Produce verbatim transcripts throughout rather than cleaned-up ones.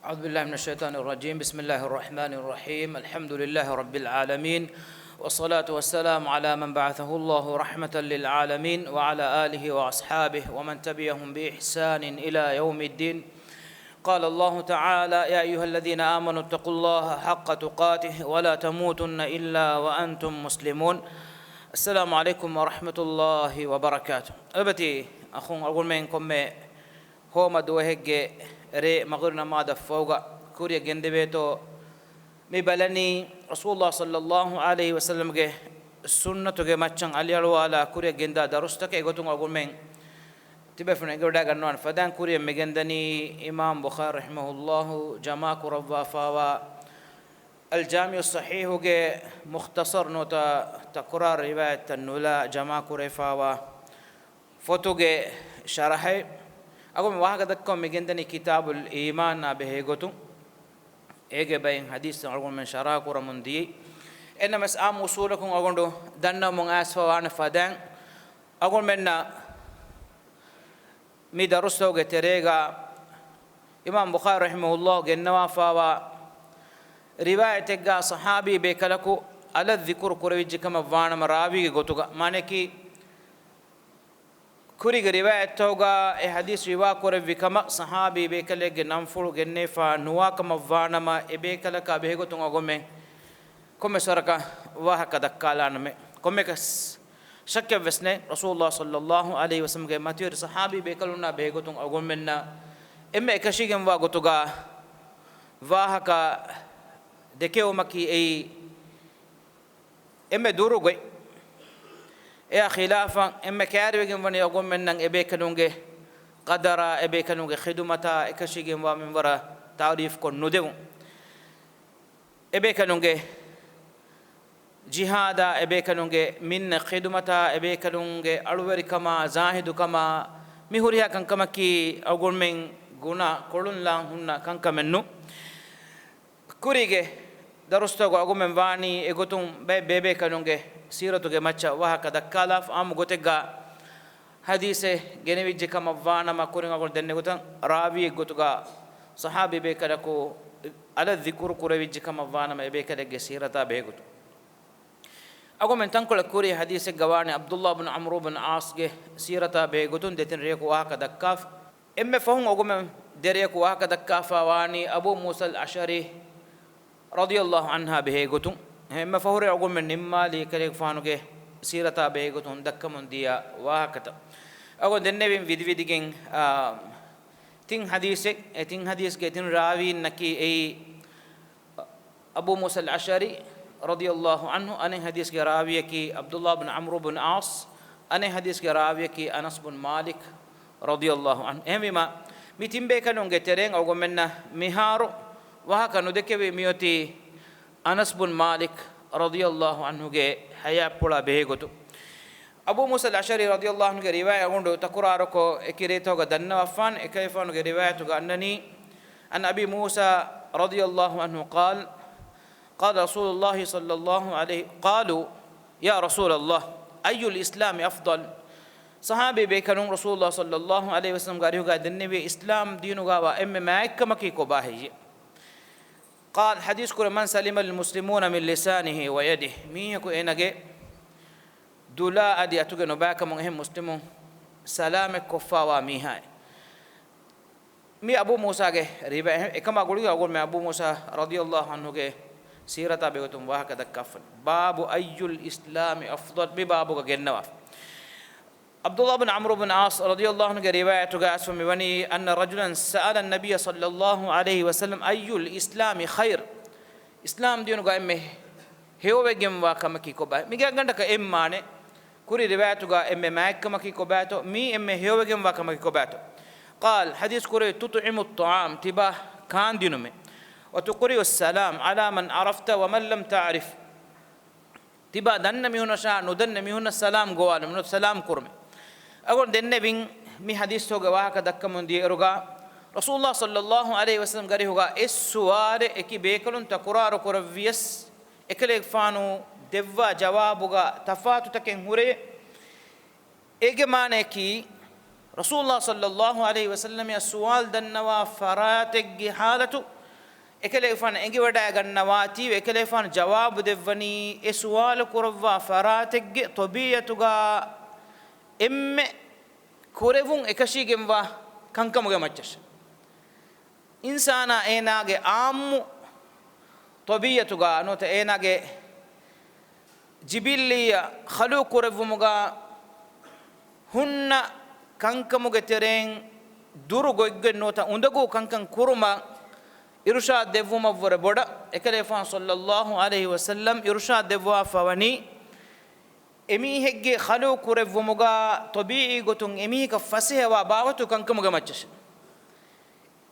أعوذ بالله من الشيطان الرجيم. بسم الله الرحمن الرحيم. الحمد لله رب العالمين. والصلاة والسلام على من بعثه الله رحمة للعالمين وعلى آله وأصحابه ومن تبعهم بإحسان إلى يوم الدين. قال الله تعالى: يا أيها الذين آمنوا اتقوا الله حق تقاته ولا تموتن إلا وأنتم مسلمون. السلام عليكم ورحمة الله وبركاته. އަލްބަތީ އަޚުން އަޅުގަނޑުމެން ކޮންމެ ހޯމަ ދުވަހެއްގެ ރޭ މަޣުރިބް ނަމާދަށް ފަހުގަ ކުރިއަށް ގެންދެވޭތޯ މި ބަލަނީ، ރަސޫލާ ޞައްލައްލާހު ޢަލައިހި ވަސައްލަމްގެ ސުންނަތުގެ މައްޗަށް އަލިއަޅުވާލާ ކުރިއަށް ގެންދާ ދަރުސްތަކެއް. އެގޮތުން އަޅުގަނޑުމެން ތިބޭފުޅުން އެނގިވަޑައިގަންނަވާނެ ފަދައިން ކުރިއަށް މިގެންދަނީ އިމާމް ބުޚާރީ ރަޙިމަހުﷲ ޖަމާކުރައްވާފާވާ އަލްޖާމިޢުއްޞަޙީޙުގެ މުޚްތަޞަރު ނުވަތަ ތަކުރާރު ރިވާޔަތްތައް ނުލާ ޖަމާކުރެވިފާވާ ފޮތުގެ ޝަރަޙެއް. އަގުމެ ވާހަކަ ދައްކަމުން މިގެންދަނީ ކިތާބުލް އީމާނާ ބެހޭގޮތުން. އޭގެ ބައިން ޙަދީޘް އަޅުގަނޑުމެން ޝަރަޙަ ކުރަމުން ދިޔައީ. އެނަމަސް އާއްމު އުޞޫލަކުން އަޅުގަނޑު ދަންނަވަމުން އައިސްފަވާނެ ފަދައިން އަޅުގަނޑުމެންނަށް މި ދަރުސްތަކުގެ ތެރޭގަ އިމާމް ބުޚާރީ ރަޙިމަހުﷲ ގެންނަވާފާވާ ރިވާޔަތެއްގަ ޞަޙާބީ ބޭކަލަކު އަލަށް ޛިކުރު ކުރެވިއްޖެ ކަމަށް ވާނަމަ، ރާވީގެ ގޮތުގަ، މާނައަކީ، ކުރީގެ ރިވާޔަތްތަކުގަ އެ ޙަދީޘް ރިވާ ކުރެއްވި ކަމަށް ޞަޙާބީ ބޭކަލެއްގެ ނަންފުޅު ގެންނެވިފާ ނުވާ ކަމަށް ވާނަމަ، އެ ބޭކަލަކާ ބެހޭގޮތުން އަގުމެ ކޮންމެސް ވަރަކަށް ވާހަކަ ދައްކާލާނަމޭ. ކޮންމެއަކަސް ޝައްކެއްވެސް ނެތް، ރަސޫލުﷲ ޞައްލައްލާހު ޢަލައިހި ވަސައްލަމްގެ މަތިވެރި ޞަޙާބީ ބޭކަލުންނާ ބެހޭގޮތުން އަގުމެންނަށް އެންމެ އެކަށީގެންވާ ގޮތުގަ ވާހަކަ ދެކެވުމަކީ އެއީ، އެންމެ ދުރު ގޮތް. އެއާ ޚިލާފަށް އެންމެ ކައިރިވެގެން ވަނީ އަގުމެންނަށް އެބޭކަލުންގެ ޤަދަރާ، އެބޭކަލުންގެ ޚިދުމަތާ އެކަށީގެންވާ މިންވަރަށް ތަޢުރީފް ކޮށް ނުދެވުން. އެބޭކަލުންގެ ޖިހާދާ، އެބޭކަލުންގެ މިންނަ ޚިދުމަތާ، އެބޭކަލުންގެ އަޅުވެރިކަމާ، ޒާހިދުކަމާ، މި ހުރިހާ ކަންކަމަކީ އަގުމެން ގުނަ ކޮޅުންލާން ހުންނަ ކަންކަމެއް ނޫން. ކުރީގެ ދަރުސްތަކު އަގުމެން ވާނީ އެގޮތުން ބައެއް ބޭބޭކަލުންގެ ސީރަތުގެ މައްޗަށް ވާހަކަ ދައްކާލާފަ. އާއްމު ގޮތެއްގަ ޙަދީޘެއް ގެނެވިއްޖެ ކަމަށް ވާނަމަ، ކުރިން އަގުން ދެންނެވި ގޮތަށް ރާވީއެއް ގޮތުގަ ޞަޙާބީ ބޭކަލަކު އަލަށް ޛިކުރު ކުރެވިއްޖެ ކަމަށް ވާނަމަ، އެބޭކަލެއްގެ ސީރަތާ ބެހޭގޮތުން. އަގުމެން ތަންކޮޅެއް ކުރީ ޙަދީޘެއްގަ ވާނީ ޢަބްދުﷲ ބިން ޢަމްރު ބިން ޢާޞްގެ ސީރަތާ ބެހޭގޮތުން ދެތިން ރެޔަކު ވާހަކަ ދައްކާފަ. އެންމެ ފަހުން އަގުމެން ދެ ރެޔަކު ވާހަކަ ދައްކާފަ ވާނީ އަބޫ މޫސަލް އަޝްޢަރީ ރަޟިޔަﷲ ޢަންހާ ބެހޭގޮތުން. އެންމެ ފަހުރެ އަގުމެން ނިންމާލީ އެކަލޭގެފާނުގެ ސީރަތާ ބެހޭގޮތުން ދައްކަމުން ދިޔަ ވާހަކަތައް. އަގުން ދެންނެވިން ވިދިވިދިގެން، އާ، ތިން ޙަދީޘެއް، އެ ތިން ޙަދީޘްގެ ތިން ރާވީންނަކީ އެއީ، އަބޫ މޫސަލް އަޝްޢަރީ ރަޟިޔަﷲ ޢަންހު، އަނެއް ޙަދީޘްގެ ރާވީއަކީ ޢަބްދުﷲ ބިން ޢަމްރު ބިން ޢާޞް، އަނެއް ޙަދީޘްގެ ރާވީއަކީ އަނަސް ބިން މާލިކް ރަޟިޔަﷲ ޢަންހު. އެހެންވީމަ، މި ތިން ބޭކަލުންގެ ތެރެއިން އަޅުގަނޑުމެންނަށް މިހާރު ވާހަކަ ނުދެކެވީ މިއޮތީ އަނަސް ބިން މާލިކް ރަޟިޔަﷲ ޢަންހުގެ ޙަޔާތްޕުޅާ ބެހޭގޮތުން. އަބޫ މޫސަލް އަޝްޢަރީ ރަޟިޔަﷲ ޢަންހުގެ ރިވާޔަތް އަގުނޑު ތަކުރާރުކޮށް، އެކި ރޭތަކުގަ ދަންނަވާފާނެ. އެކަލޭގެފާނުގެ ރިވާޔަތުގަ އަންނަނީ، عن أبي موسى رضي الله عنه قال، قال رسول الله صلى الله عليه، قالوا، يا رسول الله، أي الإسلام أفضل؟ ޞަޙާބީ ބޭކަލުން ރަސޫލުﷲ ޞައްލައްލާހު ޢަލައިހި ވަސައްލަމްގެ އަރިހުގަ ދެންނެވި، އިސްލާމް ދީނުގައި ވާ އެންމެ މާތްކަމަކީ ކޮބާ ހެއްޔޭ؟ قال، ޙަދީޘް ކުރޭ، من سلم المسلمون من لسانه ويده، މީހަކު އޭނާގެ ދުލާ އަދި އަތުގެ ނުބައިކަމުން އެހެން މުސްލިމުން ސަލާމަތް ކޮށްފާވާ މީހާއެއް. މި އަބޫ މޫސާގެ ރިވާ، އެކަމާ ގުޅިގެން އަގުން މި އަބޫ މޫސާ ރަޟިޔަﷲ ޢަންހުގެ ސީރަތާ ބެހޭގޮތުން ވާހަކަ ދައްކާފަ. باب أي الإسلام أفضل، މި ބާބުގަ ގެންނަވާފަ. ޢަބްދުﷲ ބިން ޢަމްރު ބިން ޢާޞް ރަޟިޔަﷲ ޢަންހުގެ ރިވާޔަތުގަ އައިސްފަ މިވަނީ، أن رجلا سأل النبي صلى الله عليه وسلم، أي الإسلام خير؟ އިސްލާމް ދީނުގަ އެންމެ ހެޔޮވެގެންވާ ކަމަކީ ކޮބާ؟ މިގެ އަގަނޑަކަށް އެއްމާނެ، ކުރީ ރިވާޔަތުގަ އެންމެ މާތްކަމަކީ ކޮބާތޯ؟ މީ އެންމެ ހެޔޮވެގެންވާ ކަމަކީ ކޮބާތޯ؟ قال، ޙަދީޘް ކުރެވި، تطعم الطعام، ތިބާ ކާންދިނުމެއް. وتقرئ السلام على من عرفت ومن لم تعرف، ތިބާ ދަންނަ މީހުންނަށާ ނުދަންނަ މީހުންނަށް ސަލާމް ގޮވާލުމެއް، ނުވަތަ ސަލާމް ކުރުމެއް. އަގުން ދެންނެވިން މި ޙަދީޘްތަކުގެ ވާހަކަ ދައްކަމުން ދިޔައިރުގަ، ރަސޫލުﷲ ޞައްލައްލާހު ޢަލައިހި ވަސައްލަމްގެ އަރިހުގަ އެއް ސުވާލެއް އެކި ބޭކަލުން ތަކުރާރު ކުރެއްވިޔަސް، އެކަލޭގެފާނު ދެއްވާ ޖަވާބުގަ ތަފާތުތަކެއް ހުރޭ. އޭގެ މާނައަކީ، ރަސޫލާ ޞައްލައްލާހު ޢަލައިހި ވަސައްލަމައަށް ސުވާލު ދަންނަވާ ފަރާތެއްގެ ޙާލަތު އެކަލޭގެފާނު އެނގިވަޑައިގަންނަވާތީވެ، އެކަލޭގެފާނު ޖަވާބު ދެއްވަނީ އެ ސުވާލު ކުރައްވާ ފަރާތެއްގެ ޠަބީޢަތުގަ އެންމެ ކުރެވުން އެކަށީގެންވާ ކަންކަމުގެ މައްޗަށް. އިންސާނާ އޭނާގެ ޢާއްމު ޠަބީޢަތުގަ ނުވަތަ އޭނާގެ ޖިބިއްލީއަށް ޚަލްޤު ކުރެއްވުމުގަ ހުންނަ ކަންކަމުގެ ތެރެއިން ދުރު ގޮތްގޮތް ނުވަތަ އުނދަގޫ ކަންކަން ކުރުމަށް އިރުޝާދު ދެއްވުމަށްވުރެ ބޮޑަށް އެކަލޭގެފާނު ޞައްލައްލާހު ޢަލައިހި ވަސައްލަމް އިރުޝާދު ދެއްވާފަވަނީ އެމީހެއްގެ ޚަލްޤު ކުރެއްވުމުގަ ޠަބީޢީ ގޮތުން އެމީހަކަށް ފަސޭހަވާ ބާވަތު ކަންކަމުގެ މައްޗަށް.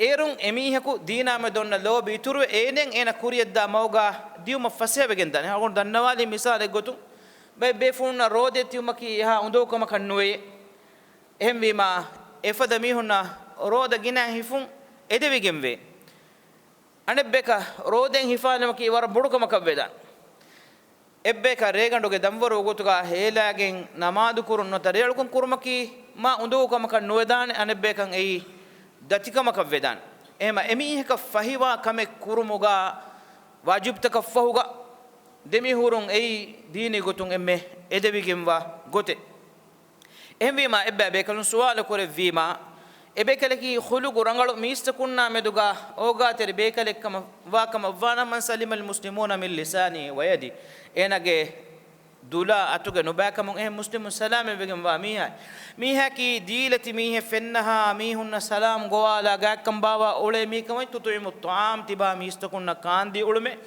އޭރުން އެމީހަކު ދީނާމެދު އޮންނަ ލޯބި އިތުރުވެ އޭނައަށް އޭނަ ކުރިޔަށްދާ މަގުގަ ދިޔުމަށް ފަސޭހަވެގެންދާނެ. އަޅުގަނޑު ދަންނަވާލީ މިސާލެއްގޮތުން ބައެއް ބޭފުޅުންނަށް ރޯދައެއް ތިބުމަކީ އެހާ އުނދަގޫ ކަމަކަށް ނުވެޔޭ. އެހެންވީމާ އެފަދަ މީހުންނަށް ރޯދަ ގިނަ ހިފުން އެދެވިގެންވޭ. އަނެއްބަޔަކަށް ރޯދައިން ހިފާލުމަކީ ވަރަށް ބޮޑު ކަމަކަށް ވެދާނެ. އެއްބަޔަކަށް ރޭގަނޑުގެ ދަންވަރު ވަގުތުގަ ހޭލާގެން ނަމާދު ކުރުން ނުވަތަ ރޭއަޅުކަން ކުރުމަކީ މާ އުނދަގޫ ކަމަކަށް ނުވެދާނެ، އަނެއްބަޔަކަށް އެއީ ދަތިކަމަކަށް ވެދާނެ. އެހެމަ އެމީހަކަށް ފަހިވާ ކަމެއް ކުރުމުގަ ވާޖިބުތަކަށްފަހުގަ ދެމީހުރުން އެއީ ދީނީ ގޮތުން އެންމެ އެދެވިގެންވާ ގޮތެއް. އެހެންވީމާ އެއްބައި ބޭކަލުން ސުވާލު ކުރެއްވީމާ، އެބޭކަލަކީ ޚުލުޤު ރަނގަޅު މީސްތަކުންނާ މެދުގަ އޯގާތެރި ބޭކަލެއް ކަމަށް ވާކަމަށްވާނަމަ، من سلم المسلمون من لسانه ويده، އޭނާގެ ދުލާ އަތުގެ ނުބައިކަމުން އެހެން މުސްލިމުން ސަލާމަތްވެގެންވާ މީހާ، މީހަކީ ދީލަތި މީހެއް ފެންނަހާ މީހުންނަށް ސަލާމް ގޮވާލާ ގާތްކަން ބާވާ އުޅޭ މީހެއް ކަމަށް، تطعم الطعام ތިބާ މީސްތަކުންނަށް ކާންދީ އުޅުމެއް،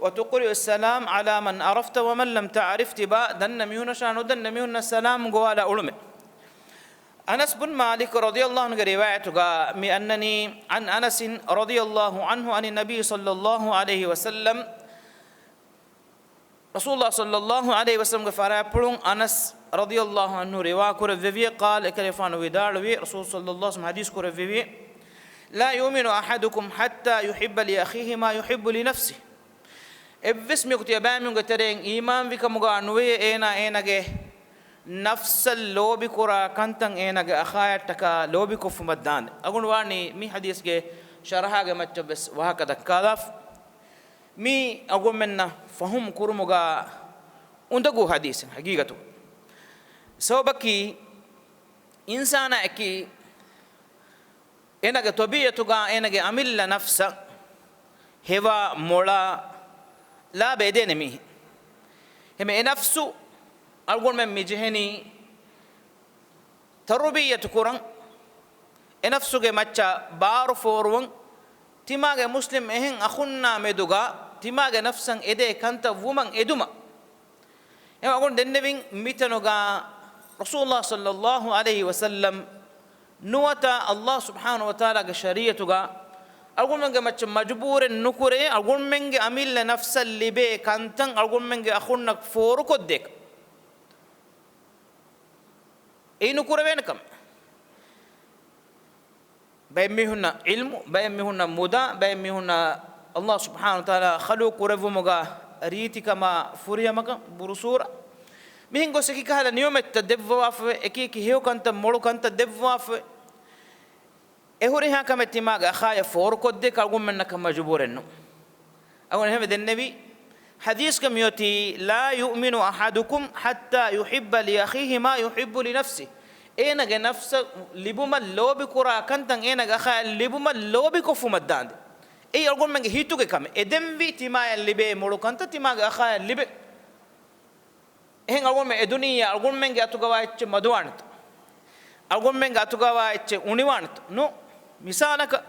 وتقرئ السلام على من عرفت ومن لم تعرف ތިބާ ދަންނަ މީހުންނަށާ ނުދަންނަ މީހުންނަށް ސަލާމް ގޮވާލާ އުޅުމެއް. އަނަސް ބުން މާލިކް ރަޟިޔަﷲ ޢަންހުގެ ރިވާޔަތުގަ މި އަންނަނީ، عن أنس رضي الله عنه عن النبي صلى الله عليه وسلم، ރަސޫލާ ޞައްލައްލާހު ޢަލައިހި ވަސައްލަމްގެ ފަރާތްޕުޅުން އަނަސް ރަޟިޔަﷲ ޢަންހު ރިވާ ކުރެއްވެވި، قال، އެކަލޭފާނު ވިދާޅުވި، ރަސޫލު ޞައްލައްލާހު ޢަލައިހި ވަސައްލަމް ޙަދީޘް ކުރެއްވެވި، لا يؤمن أحدكم حتى يحب لأخيه ما يحب لنفسه. އެއްވެސް މީހަކު ތިޔަބައިމީހުންގެ ތެރެއިން އީމާންވިކަމުގަ ނުވެޔޭ، އޭނާ އޭނާގެ ނަފްސަށް ލޯބިކުރާ ކަންތައް އޭނާގެ އަޚާޔަށްޓަކާ ލޯބިކޮށްފުމަށްދާނެ. އަގުން ވާނީ މި ޙަދީޘްގެ ޝަރަޙާގެ މައްޗަށްވެސް ވާހަކަ ދައްކާލާފަ. މީ އަގުންމެންނަށް ފަހުމް ކުރުމުގަ އުނދަގޫ ޙަދީޘެއް ޙަޤީޤަތު. ސަބަބަކީ އިންސާނާއަކީ އޭނާގެ ޠަބީޢަތުގަ އޭނާގެ އަމިއްލަ ނަފްސަށް ހެވާ މޮޅާ ލާބަ އެދޭނެ މީހެއް. އެހެމަ އެ ނަފްސު އަޅުގަނޑުމެން މި ޖެހެނީ ތަރުބިއްޔަތު ކުރަން، އެ ނަފްސުގެ މައްޗަށް ބާރު ފޯރުވަން، ތިމާގެ މުސްލިމް އެހެން އަޚުންނާ މެދުގަ ތިމާގެ ނަފްސަށް އެދޭ ކަންތައް ވުމަށް އެދުމަށް. އެ އަގުން ދެންނެވިން މިތަނުގަ ރަސޫލުﷲ ޞައްލައްލާހު ޢަލައިހި ވަސައްލަމް ނުވަތަ ﷲ ސުބްޙާނަހޫ ވަތަޢާލާގެ ޝަރީޢަތުގަ އަޅުގަނޑުމެންގެ މައްޗަށް މަޖުބޫރެއް ނުކުރޭ، އަޅުގަނޑުމެންގެ އަމިއްލަ ނަފްސަށް ލިބޭ ކަންތައް އަޅުގަނޑުމެންގެ އަޚުންނަށް ފޯރުކޮށްދޭކަށް. އެއީ ނުކުރެވޭނެ ކަމެއް. ބައެއް މީހުންނަށް ޢިލްމު، ބައެއް މީހުންނަށް މުދާ، ބައެއް މީހުންނަށް ﷲ ސުބްޙާނަހޫ ވަތަޢާލާ ޚަލްޤު ކުރެއްވުމުގަ ރީތިކަމާ ފުރިހަމަކަން ބުރުސޫރަ. މިހެން ގޮސް އެކި ކަހަލަ ނިޢުމަތްތައް ދެއްވާފަވެ، އެކި އެކި ހެޔޮކަންތައް މޮޅު ކަންތައް ދެއްވާފަވެ. އެ ހުރިހާ ކަމެއް ތިމާގެ އަޚާޔަށް ފޯރުކޮށްދޭކަށް އަޅުގަނޑުމެންނަކަށް މަޖުބޫރެއް ނޫން. އަޅުގަނޑު އެހެންވެ ދެންނެވީ، ޙަދީޘްގަ މިއޮތީ، لا يؤمن أحدكم حتى يحب لأخيه ما يحب لنفسه. އޭނާގެ ނަފްސަށް ލިބުމަށް ލޯބިކުރާ ކަންތައް އޭނާގެ އަޚާޔަށް ލިބުމަށް ލޯބިކޮށްފުމަށްދާންދެން. އެއީ އަޅުގަނޑުމެންގެ ހިތުގެ ކަމެއް. އެދެންވީ ތިމާޔަށް ލިބޭ މޮޅު ކަންތައް ތިމާގެ އަޚާޔަށް ލިބޭ. އެހެން އަޅުގަނޑުމެން އެދުނިއްޔާ އަޅުގަނޑުމެންގެ އަތުގަވާ އެއްޗެއް މަދުވާނެތަ؟ އަޅުގަނޑުމެންގެ އަތުގަވާ އެއްޗެއް އުނިވާނެތަ؟ ނޫން. މިސާލަކަށް،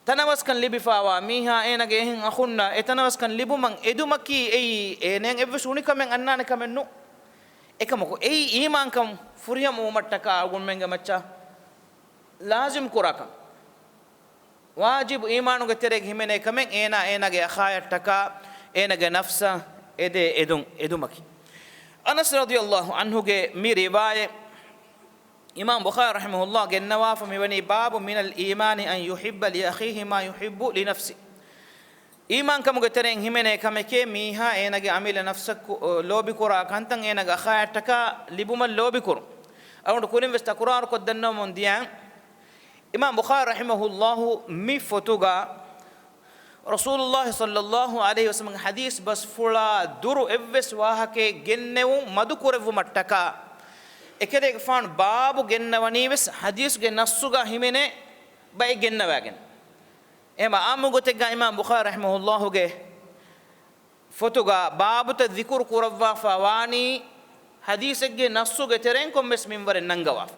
ތަނަވަސްކަން ލިބިފާވާ މީހާ އޭނާގެ އެހެން އަޚުންނަށް އެ ތަނަވަސްކަން ލިބުމަށް އެދުމަކީ އެއީ އޭނައަށް އެއްވެސް އުނިކަމެއް އަންނާނެ ކަމެއް ނޫން. އެކަމަކު އެއީ އީމާންކަން ފުރިހަމަވުމަށްޓަކާ އަޅުގަނޑުމެންގެ މައްޗަށް ލާޒިމް ކުރާކަން. ވާޖިބު އީމާނުގެ ތެރޭގަ ހިމެނޭ ކަމެއް އޭނާ އޭނާގެ އަޚާޔަށްޓަކާ އޭނާގެ ނަފްސަށް އެދޭ އެދުން އެދުމަކީ. އަނަސް ރަޟިޔަﷲ ޢަންހުގެ މި ރިވާޔަތް އިމާމް ބުޚާރީ ރަޙިމަހުﷲ ގެންނަވާފަ މިވަނީ، باب من الإيمان أن يحب لأخيه ما يحب لنفسه. އީމާންކަމުގެ ތެރެއިން ހިމެނޭ ކަމެކޭ، މީހާ އޭނާގެ އަމިއްލަ ނަފްސަށް ކު-، ލޯބިކުރާ ކަންތައް އޭނާގެ އަޚާޔަށްޓަކާ ލިބުމަށް ލޯބިކުރުން. އަޅުގަނޑު ކުރިން ވެސް ތަކުރާރު ކޮށްދެންނަވަމުން ދިޔަ، އިމާމް ބުޚާރީ ރަޙިމަހުﷲ މި ފޮތުގަ ރަސޫލުﷲ ޞައްލަﷲ ޢަލައިހި ވަސައްލަމްގެ ޙަދީޘް ބަސްފުޅާ ދުރު އެއްވެސް ވާހަކައެއް ގެންނެވުން މަދުކުރެއްވުމަށްޓަކާ، އެކަލޭގެފާނު ބާބު ގެންނަވަނީ ވެސް ޙަދީޘްގެ ނައްޞުގަ ހިމެނޭ ބައެއް ގެންނަވާގެން. އެހެމަ އާއްމު ގޮތެއްގަ އިމާމް ބުޚާރީ ރަޙިމަހުﷲގެ ފޮތުގަ ބާބުތައް ޛިކުރު ކުރައްވާފަ ވާނީ، ޙަދީޘެއްގެ ނައްޞުގެ ތެރެއިން ކޮންމެސް މިންވަރެއް ނަންގަވާފަ.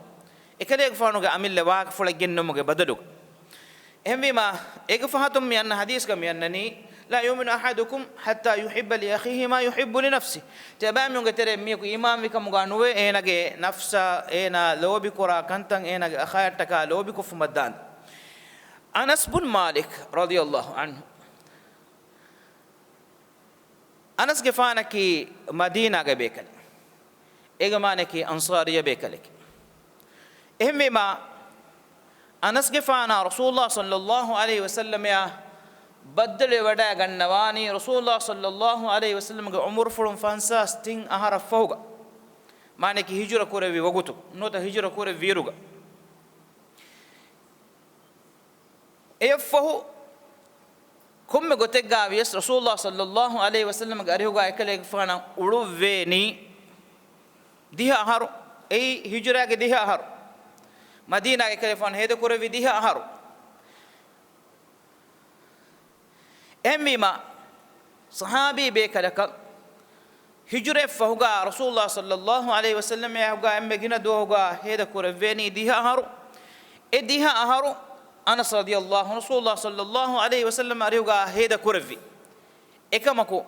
އެކަލޭގެފާނުގެ އަމިއްލަ ވާހަކަފުޅެއް ގެންނުމުގެ ބަދަލުގަ. އެހެންވީމާ، އޭގެ ފަހަތުން މި އަންނަ ޙަދީޘްގަ މި އަންނަނީ، "لا يؤمن أحدكم حتى يحب لأخيه ما يحب لنفسه." ތިޔަބައިމީހުންގެ ތެރެއިން މީހަކު އީމާންވިކަމުގަ ނުވޭ، އޭނާގެ ނަފްސަށް އޭނާ ލޯބިކުރާ ކަންތައް އޭނާގެ އަޚާޔަށްޓަކާ ލޯބިކޮށްފުމަށްދާން. އަނަސް ބުން މާލިކް ރަޟިޔަﷲ ޢަންހު. އަނަސްގެފާނަކީ މަދީނާގެ ބޭކަލެއް. އޭގެ މާނައަކީ އަންޞާރީ ބޭކަލެކޭ. އެހެންވީމާ، އަނަސްގެފާނާ ރަސޫލުﷲ ޞައްލަﷲ ޢަލައިހި ވަސައްލަމައާ ބައްދަލުވެވަޑައިގަންނަވާނީ ރަސޫލުﷲ ޞައްލަﷲ ޢަލައިހި ވަސައްލަމްގެ ޢުމުރުފުޅުން ފަންސާސް ތިން އަހަރަށްފަހުގަ. މާނައަކީ ހިޖުރަ ކުރެއްވި ވަގުތު ނުވަތަ ހިޖުރަ ކުރެއްވިއިރުގަ. އެއަށްފަހު ކޮންމެ ގޮތެއްގައިވިޔަސް ރަސޫލުﷲ ޞައްލަﷲ ޢަލައިހި ވަސައްލަމްގެ އަރިހުގަ އެކަލޭގެފާނަށް އުޅުއްވޭނީ ދިހަ އަހަރު. އެއީ ހިޖުރާގެ ދިހަ އަހަރު. މަދީނާގެ އެކަލޭގެފާނު ހޭދަކުރެއްވި ދިހަ އަހަރު. އެހެންވީމާ، ޞަޙާބީ ބޭކަލަކަށް ހިޖުރައަށްފަހުގަ ރަސޫލުﷲ ޞައްލަﷲ ޢަލައިހި ވަސައްލަމްގެ އެންމެ ގިނަ ދުވަހުގަ ހޭދަކުރެއްވޭނީ ދިހަ އަހަރު. އެ ދިހަ އަހަރު އަނަސް ރަޟިޔަﷲ ޢަންހު ރަސޫލުﷲ ޞައްލަﷲ ޢަލައިހި ވަސައްލަމް އަރިހުގަ ހޭދަކުރެއްވި. އެކަމަކު،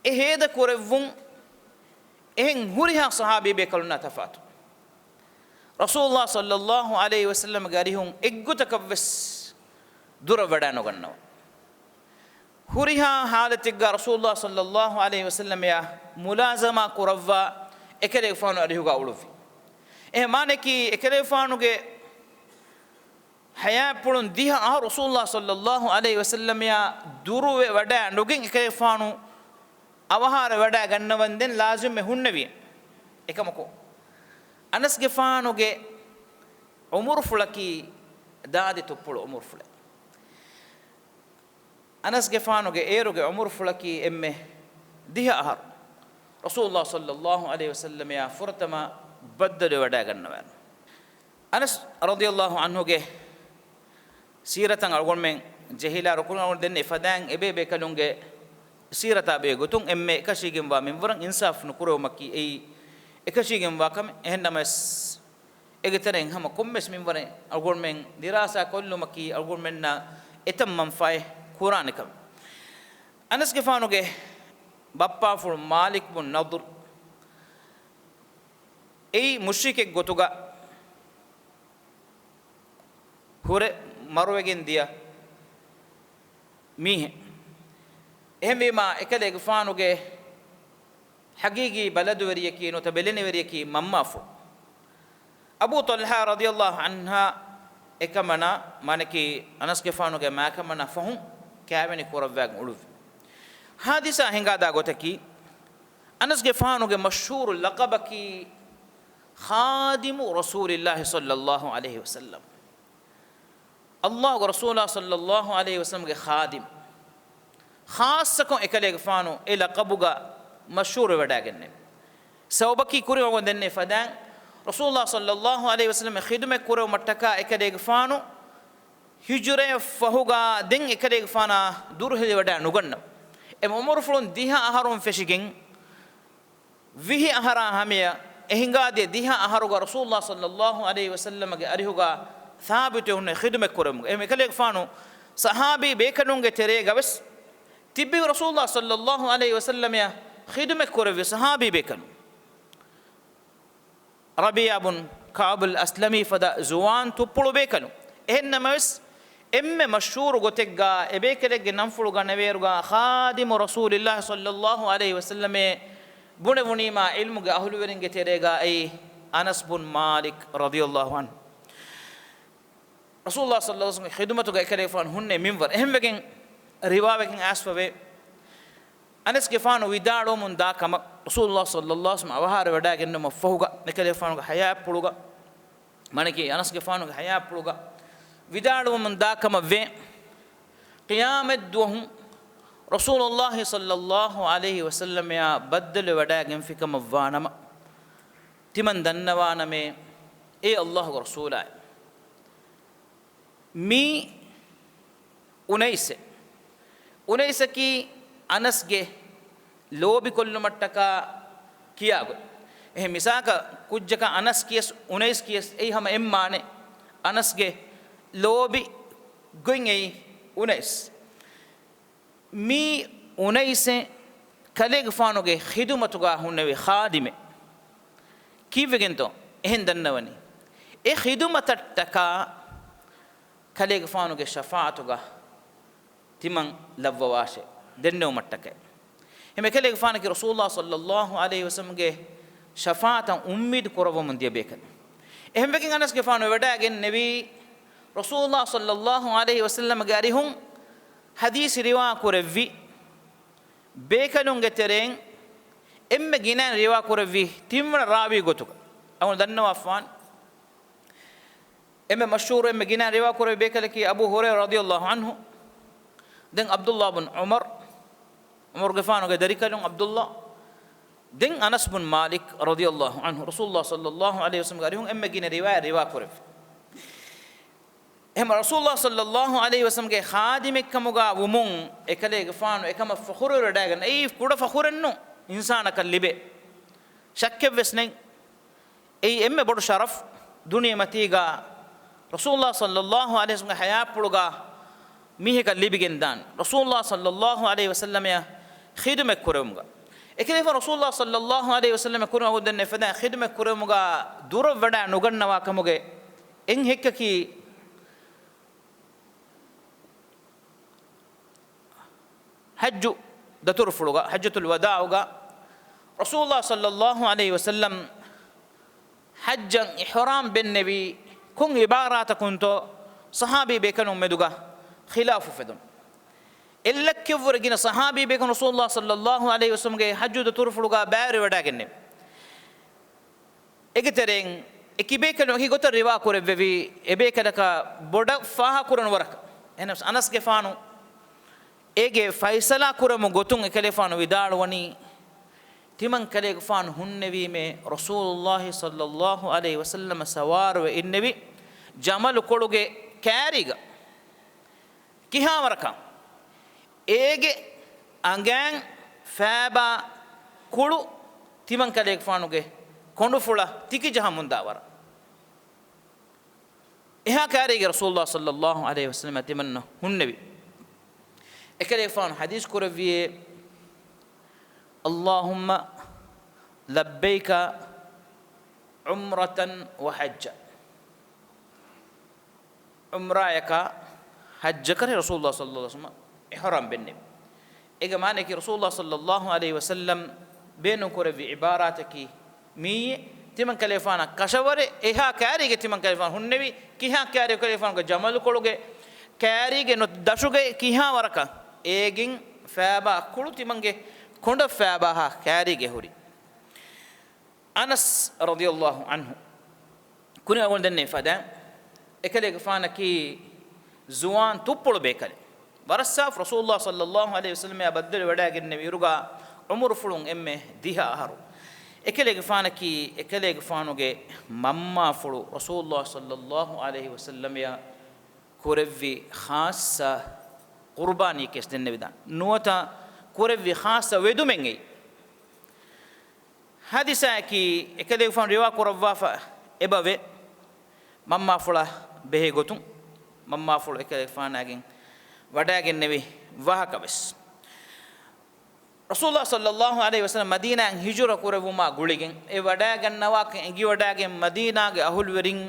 އެ ހޭދަކުރެއްވުން އެހެން ހުރިހާ ޞަޙާބީ ބޭކަލުންނާ ތަފާތު. ރަސޫލުﷲ ޞައްލަﷲ ޢަލައިހި ވަސައްލަމްގެ އަރިހުން އެއްގޮތަކަށްވެސް ދުރަށް ވަޑައިނުގަންނަވާ. ހުރިހާ ޙާލަތެއްގަ ރަސޫލުﷲ ޞައްލަﷲ ޢަލައިހި ވަސައްލަމައާ މުލާޒަމާ ކުރައްވާ އެކަލޭގެފާނު އަރިހުގަ އުޅުއްވި. އެހެން މާނައަކީ އެކަލޭގެފާނުގެ ޙަޔާތްޕުޅުން ދިހަ އަހަރު ރަސޫލުﷲ ޞައްލަﷲ ޢަލައިހި ވަސައްލަމައާ ދުރުވެ ވަޑައި ނުގެން އެކަލޭގެފާނު އަވަހާރަވެވަޑައިގަންނަވަންދެން ލާޒިމެއް ހުންނެވި. އެކަމަކު، އަނަސްގެފާނުގެ ޢުމުރުފުޅަކީ ދާދި ތުއްޕުޅު ޢުމުރުފުޅެއް. އަނަސްގެފާނުގެ އޭރުގެ ޢުމުރުފުޅަކީ އެންމެ ދިހަ އަހަރު. ރަސޫލުﷲ ޞައްލަﷲ ޢަލައިހި ވަސައްލަމައާ ފުރަތަމަ ބައްދަލުވެވަޑައިގަންނަވާނެ. އަނަސް ރަޟިޔަﷲ ޢަންހުގެ ސީރަތަށް އަޅުގަނޑުމެން ޖެހިލާ ރުކުން އަޅުގަނޑު ދެންނެވި ފަދައިން އެބޭބޭކަލުންގެ ސީރަތާ ބެހޭ ގޮތުން އެންމެ އެކަށީގެންވާ މިންވަރަށް އިންސާފު ނުކުރެވުމަކީ އެއީ އެކަށީގެންވާ ކަމެއް. އެހެންނަމަވެސް، އޭގެ ތެރެއިން ހަމަ ކޮންމެސް މިންވަރެއް އަޅުގަނޑުމެން ދިރާސާ ކޮށްލުމަކީ އަޅުގަނޑުމެންނަށް އެތައް މަންފާއެއް ކުރާނެ ކަމެއް. އަނަސްގެފާނުގެ ބައްޕާފުޅު މާލިކް ބުން ނަޟްރު އެއީ މުޝްރިކެއް ގޮތުގަ ހުރެ މަރުވެގެން ދިޔަ މީހެއް. އެހެންވީމާ، އެކަލޭގެފާނުގެ ޙަޤީޤީ ބަލަދުވެރިޔަކީ ނުވަތަ ބެލެނިވެރިޔަކީ މަންމާފުޅު. އަބޫ ޠަލްޙާ ރަޟިޔަﷲ ޢަންހާ އެކަމަނާ، މާނައަކީ އަނަސްގެފާނުގެ މާކަމަނާ ފަހުން ކާވެނި ކުރައްވާގެން އުޅުއްވި. ޙާދިސާ ހިނގާދާ ގޮތަކީ، އަނަސްގެފާނުގެ މަޝްހޫރު ލަޤަބަކީ ޚާދިމު ރަސޫލިﷲ ޞައްލަﷲ ޢަލައިހި ވަސައްލަމް. ﷲގެ ރަސޫލާ ޞައްލަﷲ ޢަލައިހި ވަސައްލަމްގެ ޚާދިމް. ޚާއްޞަކޮށް އެކަލޭގެފާނު އެ ލަޤަބުގަ މަޝްހޫރުވެވަޑައިގެންނެވި. ސަބަބަކީ ކުރިން އަޅުގަނޑު ދެންނެވި ފަދައިން، ރަސޫލާ ޞައްލަﷲ ޢަލައިހި ވަސައްލަމް ޚިދުމަތް ކުރެވުމަށްޓަކާ އެކަލޭގެފާނު ހިޖުރައަށް ފަހުގަ ދެން އެކަލޭގެފާނާ ދުރުހެލިވަޑައި ނުގަންނަވާ. އެ އުމުރުފުޅުން ދިހަ އަހަރުން ފެށިގެން، ވިހި އަހަރާ ހަމަޔަށް އެ ހިނގާދިޔަ ދިހަ އަހަރުގަ ރަސޫލާ ޞައްލަﷲ ޢަލައިހި ވަސައްލަމްގެ އަރިހުގަ ސާބިތުވެ ހުންނެވި ޚިދުމަތް ކުރެވުމުގަ. އެހެން އެކަލޭގެފާނު ޞަޙާބީ ބޭކަލުންގެ ތެރޭގަވެސް ތިއްބެވި ރަސޫލާ ޞައްލަﷲ ޢަލައިހި ވަސައްލަމަށް ޚިދުމަތް ކުރެއްވި ޞަޙާބީ ބޭކަލުން. ރަބީޢާ ބުން ކަޢުބުލް އަސްލަމީ ފަދަ ޒުވާން ތުއްޕުޅު ބޭކަލުން. އެހެންނަމަވެސް، އެންމެ މަޝްހޫރު ގޮތެއްގަ އެބޭކަލެއްގެ ނަންފުޅު ގަނެވޭއިރުގަ ޚާދިމު ރަސޫލިﷲ ޞައްލަﷲ ޢަލައިހި ވަސައްލަމޭ ބުނެވުނީމާ ޢިލްމުގެ އަހުލުވެރިންގެ ތެރޭގައި އަނަސް ބުން މާލިކް ރަޟިޔަﷲ ޢަންހު. ރަސޫލާ ޞައްލަﷲ ޢަލައިހި ވަސައްލަމްގެ ޚިދުމަތުގަ އެކަލޭގެފާނު ހުންނެވި މިންވަރު. އެހެންވެގެން ރިވާވެގެން އައިސްފަވޭ. އަނަސްގެފާނު ވިދާޅުވަމުން ދާ ކަމަށް، ރަސޫލުﷲ ޞައްލަﷲ ޢަލައިހި ވަސައްލަމަ އަވަހާރަވެވަޑައިގެންނުމަށްފަހުގަ، އެކަލޭގެފާނުގެ ޙަޔާތްޕުޅުގަ، މާނައަކީ އަނަސްގެފާނުގެ ޙަޔާތްޕުޅުގަ ވިދާޅުވަމުން ދާ ކަމަށް ވޭ، ޤިޔާމަތްދުވަހު ރަސޫލުﷲ ޞައްލަﷲ ޢަލައިހި ވަސައްލަމައާ ބައްދަލުވެވަޑައިގެންފިކަމަށްވާނަމަ، ތިމަން ދަންނަވާނަމޭ، އޭ ﷲގެ ރަސޫލާއޭ! މީ އުނައިސެއް. އުނައިސަކީ އަނަސްގެ ލޯބިކޮށްލުމަށްޓަކާ ކިޔާ ގޮތް. އެހެން މިސާލަކަށް ކުއްޖަކަށް އަނަސް ކިޔަސް އުނައިސް ކިޔަސް އެއީ ހަމަ އެއްމާނެ. އަނަސްގެ ލޯބި ގޮތް އެއީ އުނައިސް. މީ އުނައިސެއް ކަލޭގެފާނުގެ ޚިދުމަތުގަ ހުންނެވި ޚާދިމެއް. ކީއްވެގެންތޯ އެހެން ދަންނަވަނީ؟ އެ ޚިދުމަތަށްޓަކާ ކަލޭގެފާނުގެ ޝަފާޢަތުގަ ތިމަން ލައްވަވާށޭ ދެންނެވުމަށްޓަކައި. އެހެން އެކަލޭގެފާނަކީ ރަސޫލުﷲ ޞައްލަﷲ ޢަލައިހި ވަސައްލަމަގެ ޝަފާޢަތަށް އުއްމީދު ކުރައްވަމުން ދިޔަ ބޭކަލެއް. އެހެންވެގެން އަނަސްގެފާނު ވެވަޑައިގެންނެވީ ރަސޫލުﷲ ޞައްލަﷲ ޢަލައިހި ވަސައްލަމަގެ އަރިހުން ޙަދީޘް ރިވާ ކުރެއްވި ބޭކަލުންގެ ތެރެއިން އެންމެ ގިނައިން ރިވާ ކުރެއްވި ތިންވަނަ ރާވީ ގޮތުގަ. އަޅުގަނޑު ދަންނަވާފާނެ. އެންމެ މަޝްހޫރު، އެންމެ ގިނަ ރިވާ ކުރެވި ބޭކަލަކީ އަބޫ ހުރައިރާ ރަޟިޔަﷲ ޢަންހު. ދެން ޢަބްދުﷲ ބިން ޢުމަރު، ޢުމަރުގެފާނުގެ ދަރިކަލުން ޢަބްދުﷲ. ދެން އަނަސް ބިން މާލިކް ރަޟިޔަﷲ ޢަންހު، ރަސޫލުﷲ ޞައްލަﷲ ޢަލައިހި ވަސައްލަމަގެ އަރިހުން އެންމެ ގިނަ ރިވާޔަތް ރިވާ ކުރެއްވި. އެހެން ރަސޫލުﷲ ޞައްލަﷲ ޢަލައިހި ވަސައްލަމަގެ ޚާދިމެއްކަމުގަ ވުމުން އެކަލޭގެފާނު އެކަމަށް ފަޚުރުވެވަޑައިގަންނަ. އެއީ ކުޑަ ފަޚުރެއްނު އިންސާނަކަށް ލިބޭ. ޝައްކެއްވެސް ނެތް. އެއީ އެންމެ ބޮޑު ޝަރަފް ދުނިޔެމަތީގަ ރަސޫލުﷲ ޞައްލަﷲ ޢަލައިހި ވަސައްލަމަގެ ޙަޔާތްޕުޅުގަ މީހަކަށް ލިބިގެންދާނެ. ރަސޫލުﷲ ޞައްލަﷲ ޢަލައިހި ވަސައްލަމައަށް ޚިދުމަތް ކުރެވުމުގަ. އެކަލޭގެފާނު ރަސޫލުﷲ ޞައްލަﷲ ޢަލައިހި ވަސައްލަމަ ކުރިން އަގު ދެންނެ ފަދަ ޚިދުމަތް ކުރެވުމުގަ ދުރަށް ވަޑައި ނުގަންނަވާ ކަމުގެ އެއް ހެއްކަކީ، ޙައްޖު ދަތުރުފުޅުގަ، ޙައްޖަތުލް ވަދާޢުގަ، ރަސޫލުﷲ ޞައްލަﷲ ޢަލައިހި ވަސައްލަމް ޙައްޖަށް އިޙްރާމް ބެންނެވީ ކޮން ޢިބާރާތަކުންތޯ ޞަޙާބީ ބޭކަލުން މެދުގަ ޚިލާފު ފެދުނު. އެއްލައްކައެއްވުރެ ގިނަ ޞަޙާބީ ބޭކަލުން ރަސޫލުﷲ ޞައްލަﷲ ޢަލައިހި ވަސައްލަމްގެ ޙައްޖު ދަތުރުފުޅުގަ ބައިވެރިވަޑައިގެންނެވި. އޭގެ ތެރެއިން އެކި ބޭކަލުން އެކި ގޮތަށް ރިވާ ކުރެއްވެވީ، އެ ބޭކަލަކަށް ބޮޑަށް ފާހަގަކުރަން ވަރަކަށް. އެހެނަސް އަނަސްގެފާނު އޭގެ ފައިސަލާ ކުރަމު ގޮތުން އެކަލޭފާނު ވިދާޅުވަނީ، ތިމަން ކަލޭގެފާނު ހުންނެވީމޭ ރަސޫލުﷲ ޞައްލަﷲ ޢަލައިހި ވަސައްލަމަ ސަވާރުވެ އިންނެވި ޖަމަލު ކޮޅުގެ ކާރީގަ. ކިހާވަރަކަށް އޭގެ އަނގައިން ފައިބާ ކުޅު ތިމަން ކަލޭގެފާނުގެ ކޮނޑުފުޅަށް ތިކި ޖަހަމުންދާ ވަރަށް. އެހާ ކާރީގެ ރަސޫލުﷲ ޞައްލަﷲ ޢަލައިހި ވަސައްލަމަ ތިމަންނަ ހުންނެވި. އެކަލޭގެފާނު ޙަދީޘް ކުރެއްވިއޭ، اللهم لبيك عمرة وحجة. ޢުމްރާއަކާ ޙައްޖަކަށް ރަސޫލުﷲ ޞައްލަﷲ ޢަލައިހި ވަސައްލަމަ އިޙްރާމް ބެންނެވި. އޭގެ މާނައަކީ ރަސޫލުﷲ ޞައްލަﷲ ޢަލައިހި ވަސައްލަމް ބޭނުން ކުރެއްވި ޢިބާރާތަކީ މިއީ، ތިމަން ކަލޭފާނަށް ކަށަވަރެއް އެހާ ކާރީގެ ތިމަން ކަލޭފާނު ހުންނެވި، ކިހާ ކާރި ކަލޭފާނުގެ ޖަމަލު ކޮޅުގެ ކާރީގެ ނު ދަށުގެ ކިހާ ވަރަކަށް އޭގެން ފައިބާ ކުޅު ތިމަންގެ ކޮނޑަށް ފައިބާހާ ކާރީގެ ހުރި. އަނަސް ރަޟިޔަﷲ ޢަންހު ކުރިން އަގުން ދެންނެވި ފަދައިން، އެކަލޭގެފާނަކީ ޒުވާން ތުއްޕުޅު ބޭކަލެއް. ވަރަށް ސާފު ރަސޫލުﷲ ޞައްލަﷲ ޢަލައިހި ވަސައްލަމާ ބައްދަލު ވަޑައިގެންނެވި އިރުގަ ޢުމުރުފުޅުން އެންމެ ދިހަ އަހަރު. އެކަލޭގެފާނަކީ އެކަލޭގެފާނުގެ މަންމާފުޅު ރަސޫލުﷲ ޞައްލަﷲ ޢަލައިހި ވަސައްލަމައަށް ކުރެއްވި ޚާއްޞަ ޤުރުބާނީ ކެސް ދެންނެވިދާނެ. ނުވަތަ ކުރެއްވި ޚާއްޞަ ވެދުމެއް އެއީ. ޙާދިސާއަކީ އެކަލޭގެފާނު ރިވާ ކުރައްވާފަ އެބަވޭ، މަންމާފުޅާ ބެހޭ ގޮތުން މަންމާފުޅު އެކަލޭގެފާނާގެން ވަޑައިގެންނެވި ވާހަކަ ވެސް. ރަސޫލުﷲ ޞައްލަﷲ ޢަލައިހި ވަސައްލަމަ މަދީނާއިން ހިޖުރަ ކުރެއްވުމާ ގުޅިގެން އެ ވަޑައިގަންނަވާކަން އެނގިވަޑައިގެން މަދީނާގެ އަހުލުވެރިން